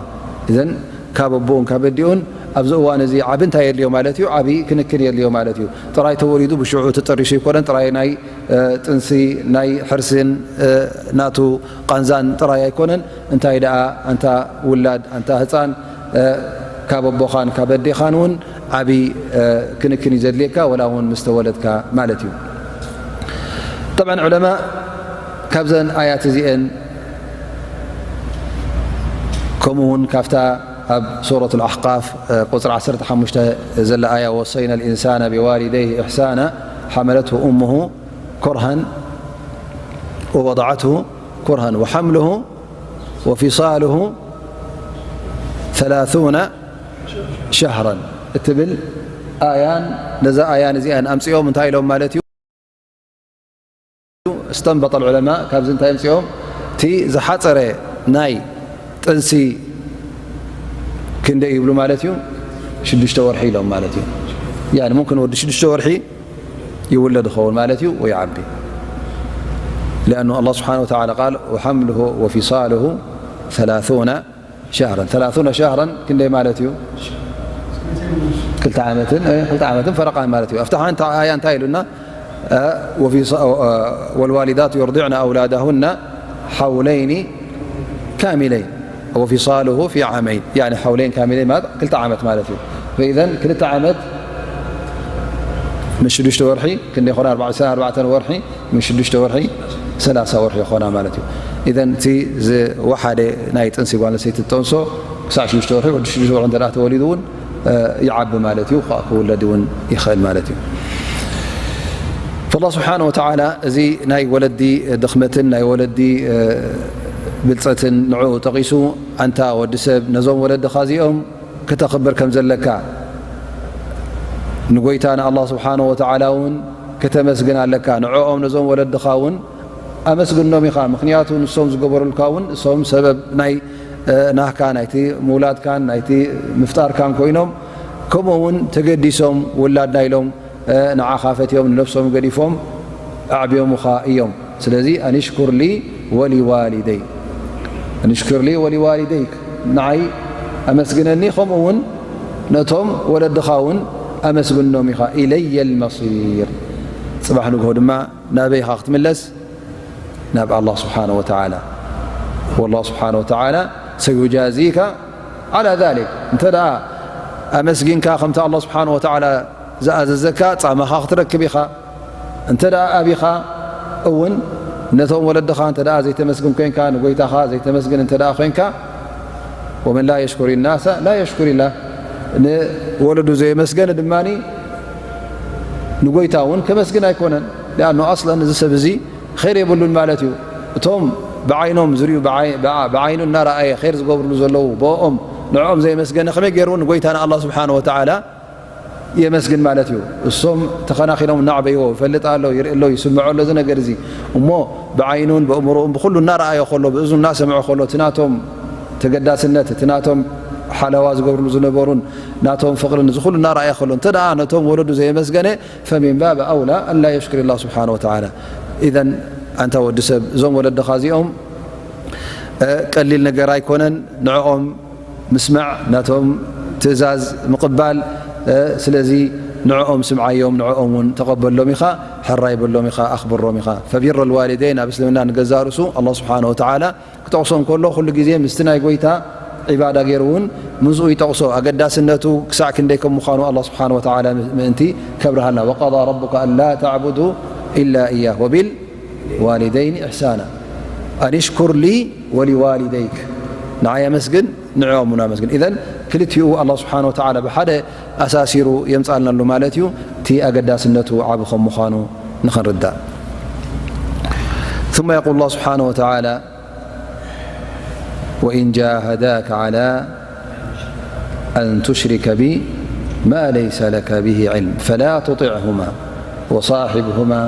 እዘን ካብ ኣቦኡን ካብ ኣዲኡን ኣብዚ እዋን እዚ ዓቢ እንታይ የድልዮ ማለት እዩ? ዓቢ ክንክን የድልዮ ማለት እዩ። ጥራይ ተወሊዱ ብሽዑ ተጠሪሹ ኣይኮነን። ጥራይ ናይ ጥንሲ ናይ ሕርስን ናቱ ቃንዛን ጥራይ ኣይኮነን። እንታይ ደኣ ኣንታ ውላድ ኣንታ ህፃን ካብ ኣቦኻን ካብ ኣዴኻን እውን ዓብዪ ክንክን እዩ ዘድልየካ፣ ወላ እውን ምስ ተወለድካ ማለት እዩ። ጠብዓን ዑለማ ካብዘን ኣያት እዚአን ከምኡ እውን ካብታ ኣብ ሱረት ኣልኣሕቃፍ ቁፅሪ ዓሰርተ ሓሙሽተ ዘላ ኣያ ወሰይና ልኢንሳና ብዋሊደይህ ኢሕሳና ሓመለትሁ እሙሁ ኩርሃን ወወضዓትሁ ኩርሃን ወሓምልሁ ወፊሳልሁ ثلاثون ሸህራን እትብል ኣያን ነዛ ኣያን እዚኣን ኣምፅኦም እንታይ ኢሎም ማለት እዩ? እስተንበጠ ዑለማ ካብዚ እንታይ ኣምፅኦም? እቲ ዝሓፀረ ናይ ጥንሲ ክንደይ ይብሉ ማለት እዩ? ሽዱሽተ ወርሒ ኢሎም ማለት እዩ። ያኒ ሙምክን ወዲ ሽዱሽተ ወርሒ ይውለድ ይኸውን ማለት እዩ ወይ ዓቢ። لأنه الله سبحانه وتعالى قال وحمله وفصاله ثلاثون شهرا. ثلاثون شهرا ክንደይ ማለት እዩ? ክልተ ዓመትን ክልተ ዓመትን ፈረቓን ማለት እዩ። ኣብታ ሓንቲ ኣያ እንታይ ኢሉና? ወፊሳ- ወልዋሊዳቱ ዩርዲዕነ ኣውላደሁነ ሓውለይኒ ካሚለይን ወፊሳሉሁ ፊ ዓመይን። ያኒ ሓውለይን ካሚለይን ማለት ክልተ ዓመት ማለት እዩ። ፈኢዘን ክልተ ዓመት ምን ሽዱሽተ ወርሒ ክንደይ ይኾና? ኣርባዕተ ወርሒ፣ ምን ሽዱሽተ ወርሒ ሰላሳ ወርሒ ይኾና ማለት እዩ። ኢዘን እቲ ዝወሓደ ናይ ጥንሲ ጓል ኣንስተይቲ ትጠንሶ ክሳዕ ሽዱሽተ ወርሒ፣ ወዲ ሽዱሽተ ወርሒ እንተ ተወሊዱ እውን ይዓቢ ማለት እዩ፣ ክውለድ እውን ይኽእል ማለት እዩ። ፈላ ስብሓን ወተዓላ እዚ ናይ ወለዲ ድኽመትን ናይ ወለዲ ብልፀትን ንዕኡ ጠቒሱ፣ ኣንታ ወዲ ሰብ ነዞም ወለድኻ እዚኦም ክተኽብር ከም ዘለካ፣ ንጎይታ ንኣላህ ስብሓነሁ ወተዓላ እውን ክተመስግን ኣለካ። ንዕኦም ነዞም ወለድኻ እውን ኣመስግኖም ኢኻ። ምኽንያቱ ንሶም ዝገበሩልካ እውን እሶም ሰበብ ናይ ናህካ ናይቲ ምውላድካን ናይቲ ምፍጣርካን ኮይኖም፣ ከምኡ እውን ተገዲሶም ውላድና ኢሎም ንዓኻ ፈትዮም ንነፍሶም ገዲፎም ኣዕብዮምኻ እዮም። ስለዚ ኣንሽኩር ሊ ወሊዋሊደይ፣ ኣንሽኩር ሊ ወሊዋሊደይክ፣ ንዓይ ኣመስግነኒ፣ ከምኡ እውን ነቶም ወለድኻ እውን ኣመስግኖም ኢኻ። ኢለየ ልመሲር፣ ፅባሕ ንግሆ ድማ ናበይ ኢኻ ክትምለስ? ናብ ኣላህ ስብሓነ ወተዓላ። ወላህ ስብሓነ ወተዓላ ሰዩጃዚካ ዓላ ዛሊክ። እንተ ደኣ ኣመስጊንካ ከምቲ ኣላህ ስብሓነ ወተዓላ ዝኣዘዘካ ጻማኻ ክትረክብ ኢኻ። እንተ ደኣ ኣቢኻ እውን ነቶም ወለድኻ እንተ ደኣ ዘይተመስግን ኮይንካ፣ ንጎይታኻ ዘይተመስግን እንተ ደኣ ኮይንካ፣ ወመን ላ የሽኩሪ ናሰ ላ የሽኩሪ ላህ፣ ንወለዱ ዘየመስገነ ድማ ንጎይታ እውን ከመስግን ኣይኮነን። ሊኣኑ ኣስለን እዚ ሰብ እዚ ኸይር የብሉን ማለት እዩ። እቶም ብዓይኖም ዝርእዩ፣ ብዓይ-፣ ብዓ-፣ ብዓይኑ እናረኣየ ኸይር ዝገብርሉ ዘለዉ፣ ብኦም ንዕኦም ዘየመስገነ ከመይ ገይሩ ንጎይታ ንኣላህ ስብሓነ ወተዓላ የመስግን ማለት እዩ? እሶም ተኸናኺኖም እናዕበይዎ፣ ይፈልጥ ኣሎ፣ ይርኢ ኣሎ፣ ይስምዖ ኣሎ እዚ ነገር እዚ። እሞ ብዓይኑን ብእምሮኡን ብኹሉ እናረኣዮ ከሎ፣ ብእዝኑ እናሰምዖ ከሎ፣ እቲ ናቶም ተገዳስነት፣ እቲ ናቶም ሓለዋ ዝገብርሉ ዝነበሩን ናቶም ፍቕርን እዚ ኩሉ እናረኣየ ከሎ፣ እንተ ደኣ ነቶም ወለዱ ዘየመስገነ፣ ፈሚን ባብ ኣውላ ኣን ላ የሽኩር ላህ ስብሓነ ወተዓላ። ኢዘን ኣንታ ወዲ ሰብ፣ እዞም ወለድኻ እዚኦም፣ እ፣ ቀሊል ነገር ኣይኮነን። ንዕኦም ምስማዕ፣ ናቶም ትእዛዝ ምቕባል፣ እ፣ ስለዚ ንዕኦም ስምዓዮም፣ ንዕኦም እውን ተቐበሎም ኢኻ፣ ሕራይ በሎም ኢኻ፣ ኣኽብሮም ኢኻ። ፈቢር ልዋሊደይን ኣብ እስልምና ንገዛእ ርእሱ ኣላህ ስብሓነ ወተዓላ ክጠቕሶ እንከሎ፣ ኩሉ ግዜ ምስቲ ናይ ጎይታ ዒባዳ ገይሩ እውን ምስኡ ይጠቕሶ። ኣገዳስነቱ ክሳዕ ክንደይ ከም ምዃኑ ኣላህ ስብሓነ ወተዓላ ምእንቲ ከብርሃልና። ወቀዳ ረቡከ ኣላ ተዕቡዱ ኢላ እያህ ወቢል ዋሊደይን ኢሕሳና። ኣን ሽኩር ሊ ወሊዋሊደይክ። ንዓይ ኣመስግን፣ ንዕኦም እውን ኣመስግን። ኢዘን ክልቲኡ ኣላህ ስብሓነ ወተዓላ ብሓደ ኣሳሲሩ የምጻልናሉ ማለት እዩ። እቲ ኣገዳስነቱ ዓቢ ከም ምዃኑ ንኽንርዳእ። ثم يقول الله سبحانه وتعالى: وإن جاهداك على أن تشرك بي ما ليس لك به علم فلا تطعهما وصاحبهما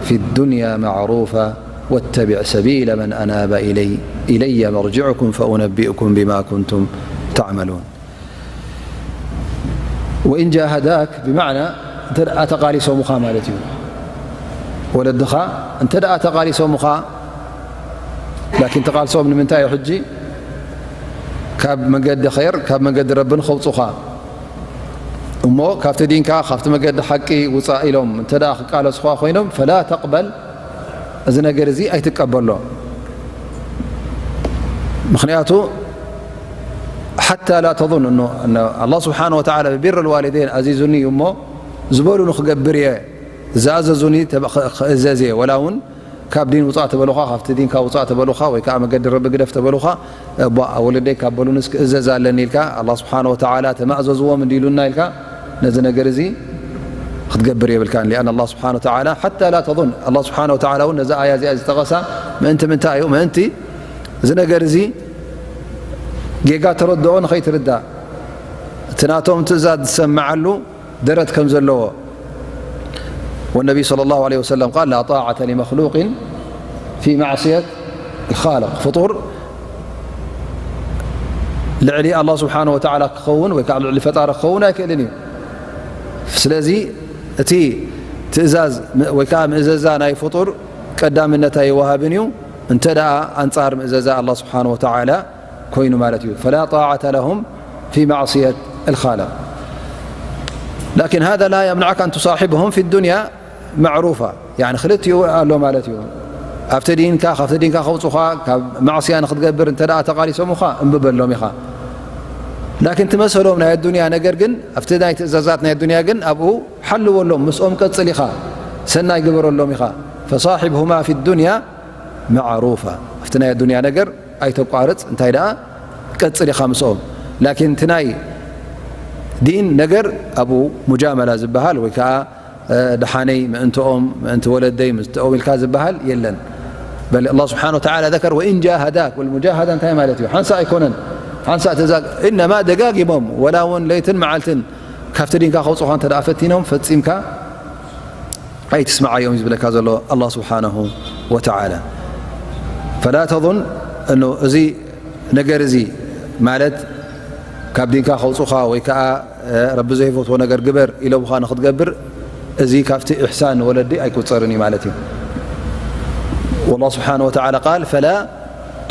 في الدنيا معروفا واتبع سبيل من أناب إلي، إلي مرجعكم فأنبئكم بما كنتم تعملون. ወኢን ጃሃዳክ ብማዕና እንተ ደኣ ተቓሊሶምኻ ማለት እዩ። ወለድኻ እንተ ደኣ ተቓሊሶምኻ፣ ላኪን ተቓልሶም ንምንታይ እዩ ሕጂ? ካብ መንገዲ ኸይር፣ ካብ መንገዲ ረቢ ንኸውፁኻ እሞ ካብቲ ዲንካ፣ ካብቲ መገዲ ሓቂ ውፃእ ኢሎም እንተ ደኣ ክቃለሱኻ ኮይኖም፣ ፈላ ተቕበል፣ እዚ ነገር እዚ ኣይትቀበሎ። ምኽንያቱ ሓታ ላ ተظን እኖ፣ እኖ ኣላህ ስብሓነ ወተዓላ ብቢር ልዋሊደይን ኣዚዙኒ እዩ እሞ ዝበሉኒ ክገብር እየ፣ ዝኣዘዙኒ ተበ-፣ ኸ-፣ ክእዘዝ እየ። ወላ እውን ካብ ዲን ውፃእ ተበሉኻ፣ ካብቲ ዲንካ ውፃእ ተበሉኻ፣ ወይ ከዓ መገዲ ረቢ ግደፍ ተበሉኻ፣ እባ ወለደይ ካብ በሉንስ ክእዘዝ ኣለኒ ኢልካ፣ ኣላህ ስብሓነ ወተዓላ ተማእዘዝዎም እንዲሉና ኢልካ ነዚ ነገር እዚ ክትገብር የብልካን። ሊኣን ኣላህ ስብሓነ ወተዓላ ሓታ ላ ተظን፣ ኣላህ ስብሓነ ወተዓላ እውን ነዚ ኣያ እዚኣ ዝጠቐሳ ምእንቲ ምንታይ እዩ? ምእንቲ እዚ ነገር እዚ ጌጋ ተረድኦ ንኸይትርዳእ፣ እቲ ናቶም ትእዛዝ ዝሰምዓሉ ደረት ከም ዘለዎ። والنبي صلى الله عليه وسلم قال: لا طاعة لمخلوق في معصية الخالق. ፍጡር ልዕሊ ኣላህ ስብሓነ ወተዓላ ክኸውን ወይ ከዓ ልዕሊ ፈጣሪ ክኸውን ኣይክእልን እዩ። ስለዚ እቲ ትእዛዝ ወይ ከዓ ምእዘዛ ናይ ፍጡር ቀዳምነት ኣይወሃብን እዩ፣ እንተ ደኣ ኣንጻር ምእዘዛ ኣላህ ስብሓነ ወተዓላ ኮይኑ ማለት እዩ። فلا طاعة لهم في معصية الخالق. لكن هذا لا يمنعك أن تصاحبهم في الدنيا معروفا. يعني ክልቲኡ ኣሎ ማለት እዩ። ኣብቲ ዲንካ፣ ካብቲ ዲንካ ከውፁኻ፣ ካብ ማዕስያ ንክትገብር እንተ ደኣ ተቓሊሶምኻ፣ እምቢ በሎም ኢኻ። ላኪን ትመሰሎም ናይ ኣዱንያ ነገር ግን ኣብቲ ናይ ትእዛዛት ናይ ኣዱንያ ግን ኣብኡ ሓልወሎም፣ ምስኦም ቀጽል ኢኻ፣ ሰናይ ግበረሎም ኢኻ። ፈሳሒብሁማ ፊ ዱንያ ማዕሩፋ፣ ኣብቲ ናይ ኣዱንያ ነገር ኣይተቋርጽ፣ እንታይ ደኣ ቀጽል ኢኻ ምስኦም። ላኪን እቲ ናይ ዲን ነገር ኣብኡ ሙጃመላ ዝበሃል ወይ ከዓ ደሓነይ ምእንትኦም ምእንቲ ወለደይ ምእንትኦም ኢልካ ዝበሃል የለን። በል ኣላህ ስብሓን ወተዓላ ዘከር ወኢን ጃሃዳክ፣ ወልሙጃሃዳ እንታይ ማለት እዩ? ሓንሳእ ኣይኮነን። ሓንሳእ ትእዛዝ እነማ ደጋጊሞም ወላ እውን ለይትን መዓልትን ካብቲ ዲንካ ከውፅኻ እንተ ደኣ ፈቲኖም ፈፂምካ ኣይትስምዓዮም እዩ ዝብለካ ዘሎ ኣላህ ስብሓነሁ ወተዓላ። ፈላ ተظን እኖ እዚ ነገር እዚ ማለት ካብ ዲንካ ከውፁኻ ወይ ከዓ ረቢ ዘይፈትዎ ነገር ግበር ኢሎምኻ ንክትገብር እዚ ካብቲ ኢሕሳን ወለዲ ኣይቁፀርን እዩ ማለት እዩ። والله سبحانه وتعالى قال فلا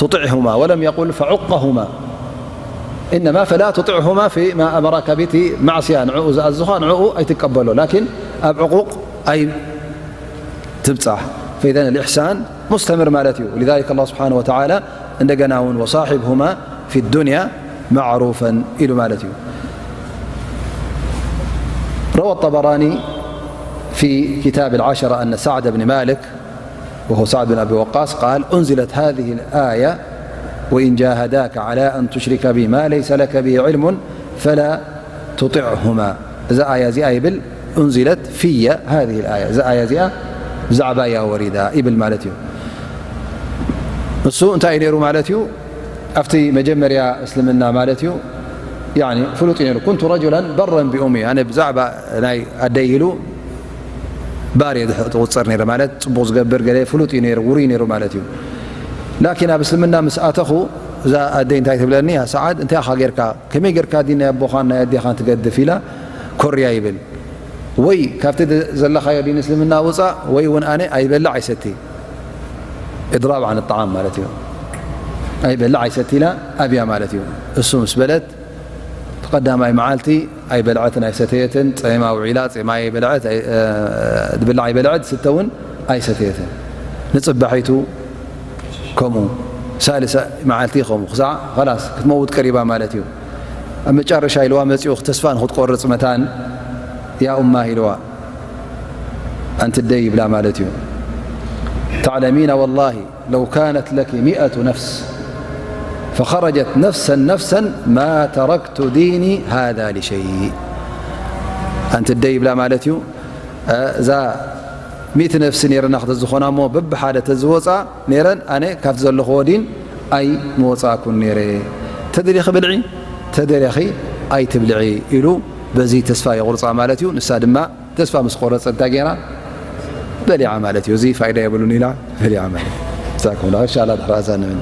تطعهما ولم يقل فعقهما إنما فلا تطعهما فيما أمرك به معصية ንዕኡ ዝኣዝኻ ንዕኡ ኣይትቀበሎ ላኪን ኣብ ዕቁቕ ኣይ ትብጻሕ فإذا الإحسان مستمر ማለት እዩ ولذلك الله سبحانه وتعالى እንደገና እውን وصاحبهما في الدنيا معروفا ኢሉ ማለት እዩ روى الطبراني في كتاب العشرة أن سعد بن مالك وهو سعد بن أبي وقاص قال أنزلت هذه الآية وإن جاهداك على أن تشرك بي ما ليس لك به علم فلا تطعهما እዛ ኣያ እዚኣ ይብል أنزلت في هذه الآية እዛ ኣያ እዚኣ ብዛዕባ እያ ወሪዳ ይብል ማለት እዩ እሱ እንታይ እዩ ነይሩ ማለት እዩ ኣብቲ መጀመርያ እስልምና ማለት እዩ ፍሉጥ እዩ ነይሩ كنت رجلا برا بأمي ኣነ ብዛዕባ ናይ ኣደይ ኢሉ ባር እየ ዝቁፀር ነይረ ማለት ፅቡቅ ዝገብር ገለ ፍሉጥ እዩ ነይሩ ውሩይ ነይሩ ማለት እዩ ላኪን ኣብ እስልምና ምስ ኣተኹ እዛ ኣደይ እንታይ ትብለኒ ያ ሰዓድ እንታይ ኢኻ ጌርካ ከመይ ጌርካ ዲን ናይ ኣቦኻን ናይ ኣዴኻን ትገድፍ ኢላ ኮርያ ይብል ወይ ካብቲ ዘለኻዮ ዲን እስልምና ውፃእ ወይ እውን ኣነ ኣይበልዕ ኣይሰቲ إضراب عن الطعام ማለት እዩ ኣይበልዕ ኣይሰቲ ኢላ ኣብያ ማለት እዩ እሱ ምስ በለት ቀዳማይ መዓልቲ ኣይበልዐትን ኣይሰተየትን ጸማ ውዒላ ጸማ ኣይበልዐት ድብላ ኣይበልዐት ስተ እውን ኣይሰተየትን ንጽባሒቱ ከምኡ ሳልሳ መዓልቲ ከምኡ ክሳዕ ኸላስ ክትመውት ቀሪባ ማለት እዩ ኣብ መጨረሻ ኢልዋ መጺኡ ተስፋ ንክትቆርጽ መታን ያ ኡማ ኢልዋ ኣንቲ ደይ ይብላ ማለት እዩ تعلمين والله لو كانت لك مئة نفس فخرجت نفسا نفسا ما تركت ديني هذا لشيء ኣንቲ ደይ ይብላ ማለት እዩ እዛ ሚእቲ ነፍሲ ነይረና ክተ ዝኾና እሞ በብሓደ ተዝወፃ ነይረን ኣነ ካብቲ ዘለኽዎ ዲን ኣይ ምወፃእኩን ነይረ ተደሊኺ ብልዒ ተደሊኺ ኣይትብልዒ ኢሉ በዚ ተስፋ የቑርፃ ማለት እዩ ንሳ ድማ ተስፋ ምስ ቆረፀ እንታይ ገይራ በሊዓ ማለት እዩ እዚ ፋይዳ የብሉን ኢላ በሊዓ ማለት ዛኩም ላ ሻላ ድሕራዛ ንብል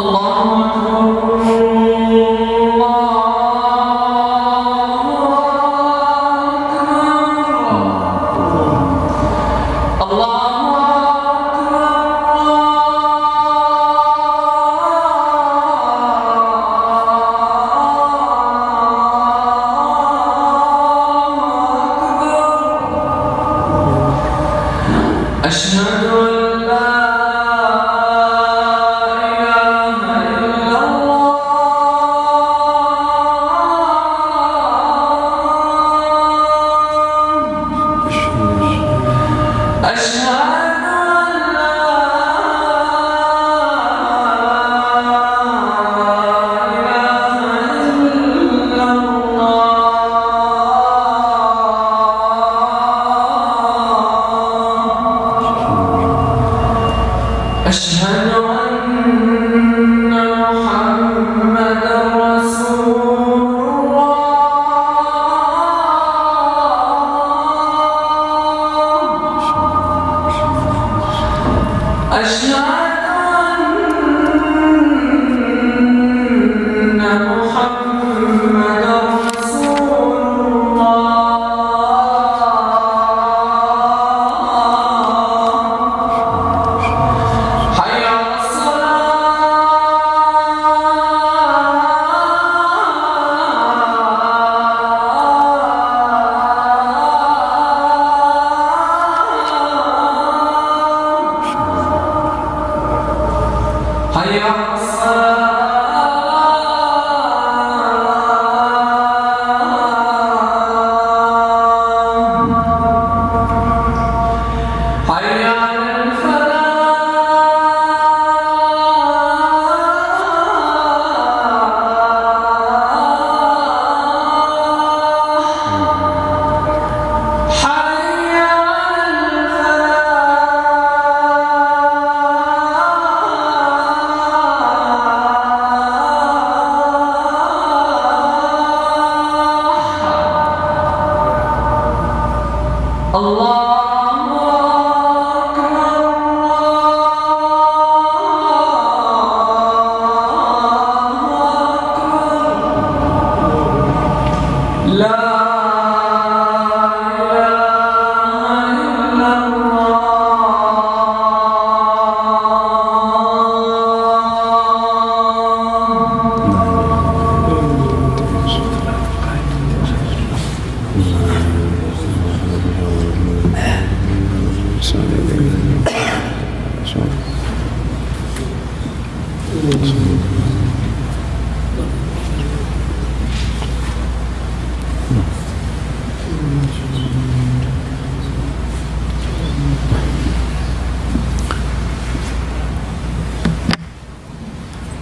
الله أكبر الله أكبر الله أكبر الله أكبر أشهد أن لا إله إلا الله أشهد أن لا إله إلا الله أشهد أن محمدا رسول الله أشهد أن محمدا رسول الله حي على الصلاة حي على الصلاة. حي على الفلاح. حي على الفلاح. الله أكبر، الله أكبر. لا إله إلا الله.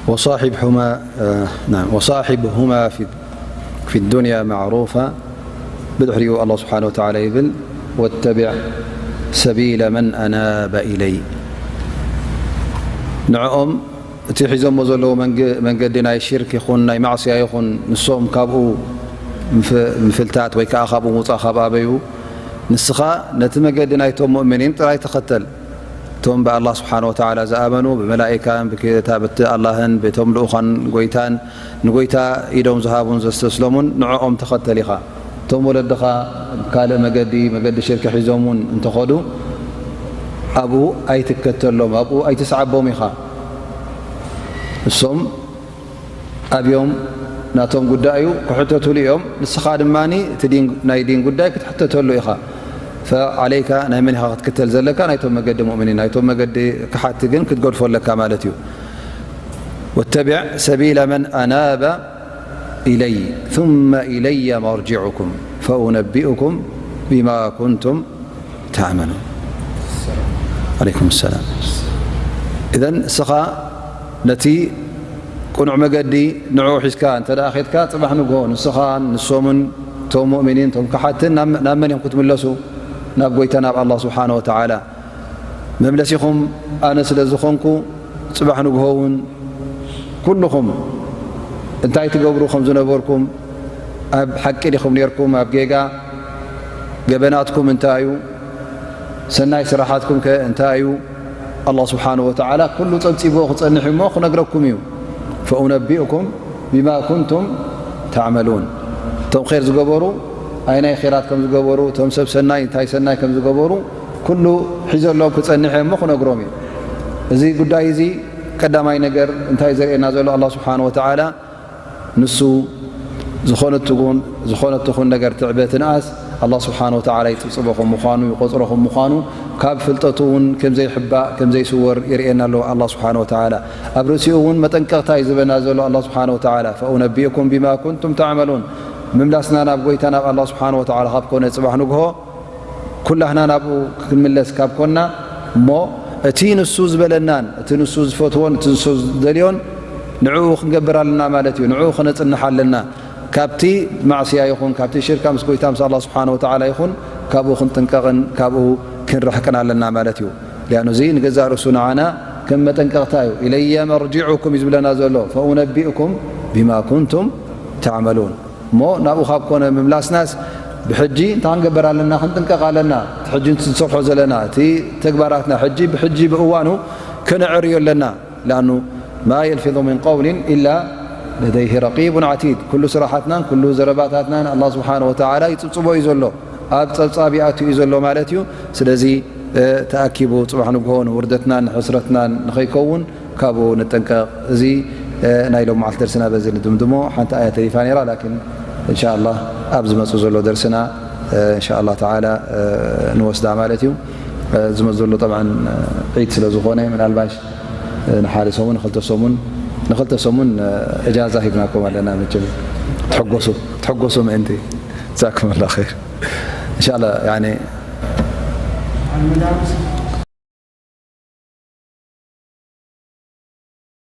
وصاحبهما، آه، نعم، وصاحبهما في، في الدنيا معروفا. ብድሕሪኡ ኣላህ ስብሓነ ወተዓላ ይብል፣ واتبع سبيل من أناب إلي። ንዕኦም እቲ ሒዞሞ ዘለዉ መንገ-፣ መንገዲ ናይ ሽርክ ይኹን ናይ ማዕስያ ይኹን፣ ንሶም ካብኡ ምፍ-፣ ምፍልታት ወይ ከዓ ካብኡ ምውፃእ ካብ ኣበዩ፣ ንስኻ ነቲ መገዲ ናይቶም ሙእሚኒን ጥራይ ተኸተል። እቶም ብኣላህ ስብሓነ ወተዓላ ዝኣመኑ፣ ብመላኢካን ብክታብቲ ኣላህን ብቶም ልኡኻን ጎይታን፣ ንጎይታ ኢዶም ዝሃቡን ዘስተስለሙን ንዕኦም ተኸተል ኢኻ። እቶም ወለድኻ ካልእ መገዲ፣ መገዲ ሽርኪ ሒዞም እውን እንተኸዱ፣ ኣብኡ ኣይትከተሎም፣ ኣብኡ ኣይትስዓቦም ኢኻ። እሶም ኣብዮም ናቶም ጉዳይ እዩ፣ ክሕተቱሉ እዮም። ንስኻ ድማ እቲ ዲን፣ ናይ ዲን ጉዳይ ክትሕተተሉ ኢኻ። ፈዓለይካ ናይ መን ኢኻ ክትክተል ዘለካ? ናይቶም መገዲ ሙእሚኒን፣ ናይቶም መገዲ ክሓቲ ግን ክትገድፎ ኣለካ ማለት እዩ። واتبع سبيل من أناب إلي ثم إلي مرجعكم فأنبئكم بما كنتم تعملون. عليكم السلام. إذن እስኻ ነቲ ቅኑዕ መገዲ ንዕኡ ሒዝካ እንተ ደኣ ኸድካ፣ ጽባሕ ንግሆ ንስኻን ንሶምን እቶም ሙእሚኒን እቶም ከሓትን ናብ፣ ናብ መን እዮም ክትምለሱ? ናብ ጎይታ ናብ ኣላህ ስብሓነ ወተዓላ። መምለሲኹም ኣነ ስለ ዝኾንኩ፣ ጽባሕ ንግሆ እውን ኩልኹም እንታይ ትገብሩ ከም ዝነበርኩም፣ ኣብ ሓቂ ዲኹም ኔርኩም፣ ኣብ ጌጋ፣ ገበናትኩም እንታይ እዩ፣ ሰናይ ስራሓትኩም ከ እንታይ እዩ፣ ኣላህ ስብሓነሁ ወተዓላ ኩሉ ጸብጺብዎ ክጸንሕ እሞ ክነግረኩም እዩ። ፈኡነቢኡኩም ቢማ ኩንቱም ተዕመሉን። እቶም ኼር ዝገበሩ ኣይናይ ኼራት ከም ዝገበሩ፣ እቶም ሰብ ሰናይ እንታይ ሰናይ ከም ዝገበሩ፣ ኩሉ ሒዘሎም ክጸንሕ እየ እሞ ክነግሮም እዩ። እዚ ጉዳይ እዚ ቀዳማይ ነገር እንታይ ዘርእየና ዘሎ ኣላህ ስብሓነሁ ወተዓላ፣ ንሱ ዝኾነት ትኹን፣ ዝኾነት ትኹን ነገር ትዕበ ትንኣስ፣ ኣላህ ስብሓነሁ ወተዓላ ይጽብጽቦ ከም ምዃኑ፣ ይቖጽሮ ከም ምዃኑ፣ ካብ ፍልጠቱ እውን ከም ዘይሕባእ፣ ከም ዘይስወር የርእየና ኣሎ ኣላህ ስብሓነሁ ወተዓላ። ኣብ ርእሲኡ እውን መጠንቀቕታ እዩ ዝህበና ዘሎ ኣላህ ስብሓነሁ ወተዓላ። ፈኡነቢኡኩም ቢማ ኩንቱም ተዕመሉን። ምምላስና ናብ ጎይታ ናብ ኣላህ ስብሓነሁ ወተዓላ ካብ ኮነ ጽባሕ ንግሆ፣ ኩላህና ናብኡ ክንምለስ ካብ ኮና እሞ፣ እቲ ንሱ ዝበለናን እቲ ንሱ ዝፈትዎን እቲ ንሱ ዝደልዮን ንዕኡ ክንገብር ኣለና ማለት እዩ። ንዕኡ ክነጽንሕ ኣለና። ካብቲ ማዕስያ ይኹን ካብቲ ሽርካ ምስ ጎይታ ምስ ኣላህ ስብሓነሁ ወተዓላ ይኹን ካብኡ ክንጥንቀቕን ካብኡ ክንርሕቅን ኣለና ማለት እዩ። ሊኣኑ እዚ ንገዛእ ርእሱ ንዓና ከም መጠንቀቕታ እዩ። ኢለየ መርጂዑኩም እዩ ዝብለና ዘሎ። ፈኡነቢኡኩም ቢማ ኩንቱም ተዕመሉን። እሞ ናብኡ ካብ ኮነ ምምላስናስ ብሕጂ እንታይ ክንገብር ኣለና? ክንጥንቀቕ ኣለና። እቲ ሕጂ ንሰርሖ ዘለና እቲ ተግባራትና ሕጂ ብሕጂ ብእዋኑ ከነዕርዮ ኣለና። ላኣኑ ማ የልፊظ ምን ቀውሊን ኢላ ለደይህ ረቂቡን ዓቲድ። ኩሉ ስራሓትናን ኩሉ ዘረባታትናን ኣላህ ስብሓነሁ ወተዓላ ይጽብጽቦ እዩ ዘሎ፣ ኣብ ጸብጻብ ይኣቱ እዩ ዘሎ ማለት እዩ። ስለዚ ተኣኪቡ ጽባሕ ንግሆ ንውርደትናን ንሕስረትናን ንኸይከውን ካብኡ ንጠንቀቕ። እዚ ናይ ሎም መዓልቲ ደርስና በዚ ንድምድሞ። ሓንቲ ኣያ ተሪፋ ነይራ ላኪን እንሻ ኣላህ ኣብ ዝመጽእ ዘሎ ደርስና እንሻ ኣላህ ተዓላ ንወስዳ ማለት እዩ። ዝመጽእ ዘሎ ጠብዓን ዒድ ስለ ዝኾነ ምናልባሽ ንሓደ ሰሙን ንክልተ ሰሙን ንክልተ ሰሙን እጃዛ ሂብናኩም ኣለና። መቸም ትሕጎሱ ትሕጎሱ ምእንቲ ዛኩም ኣላ ር እንሻላ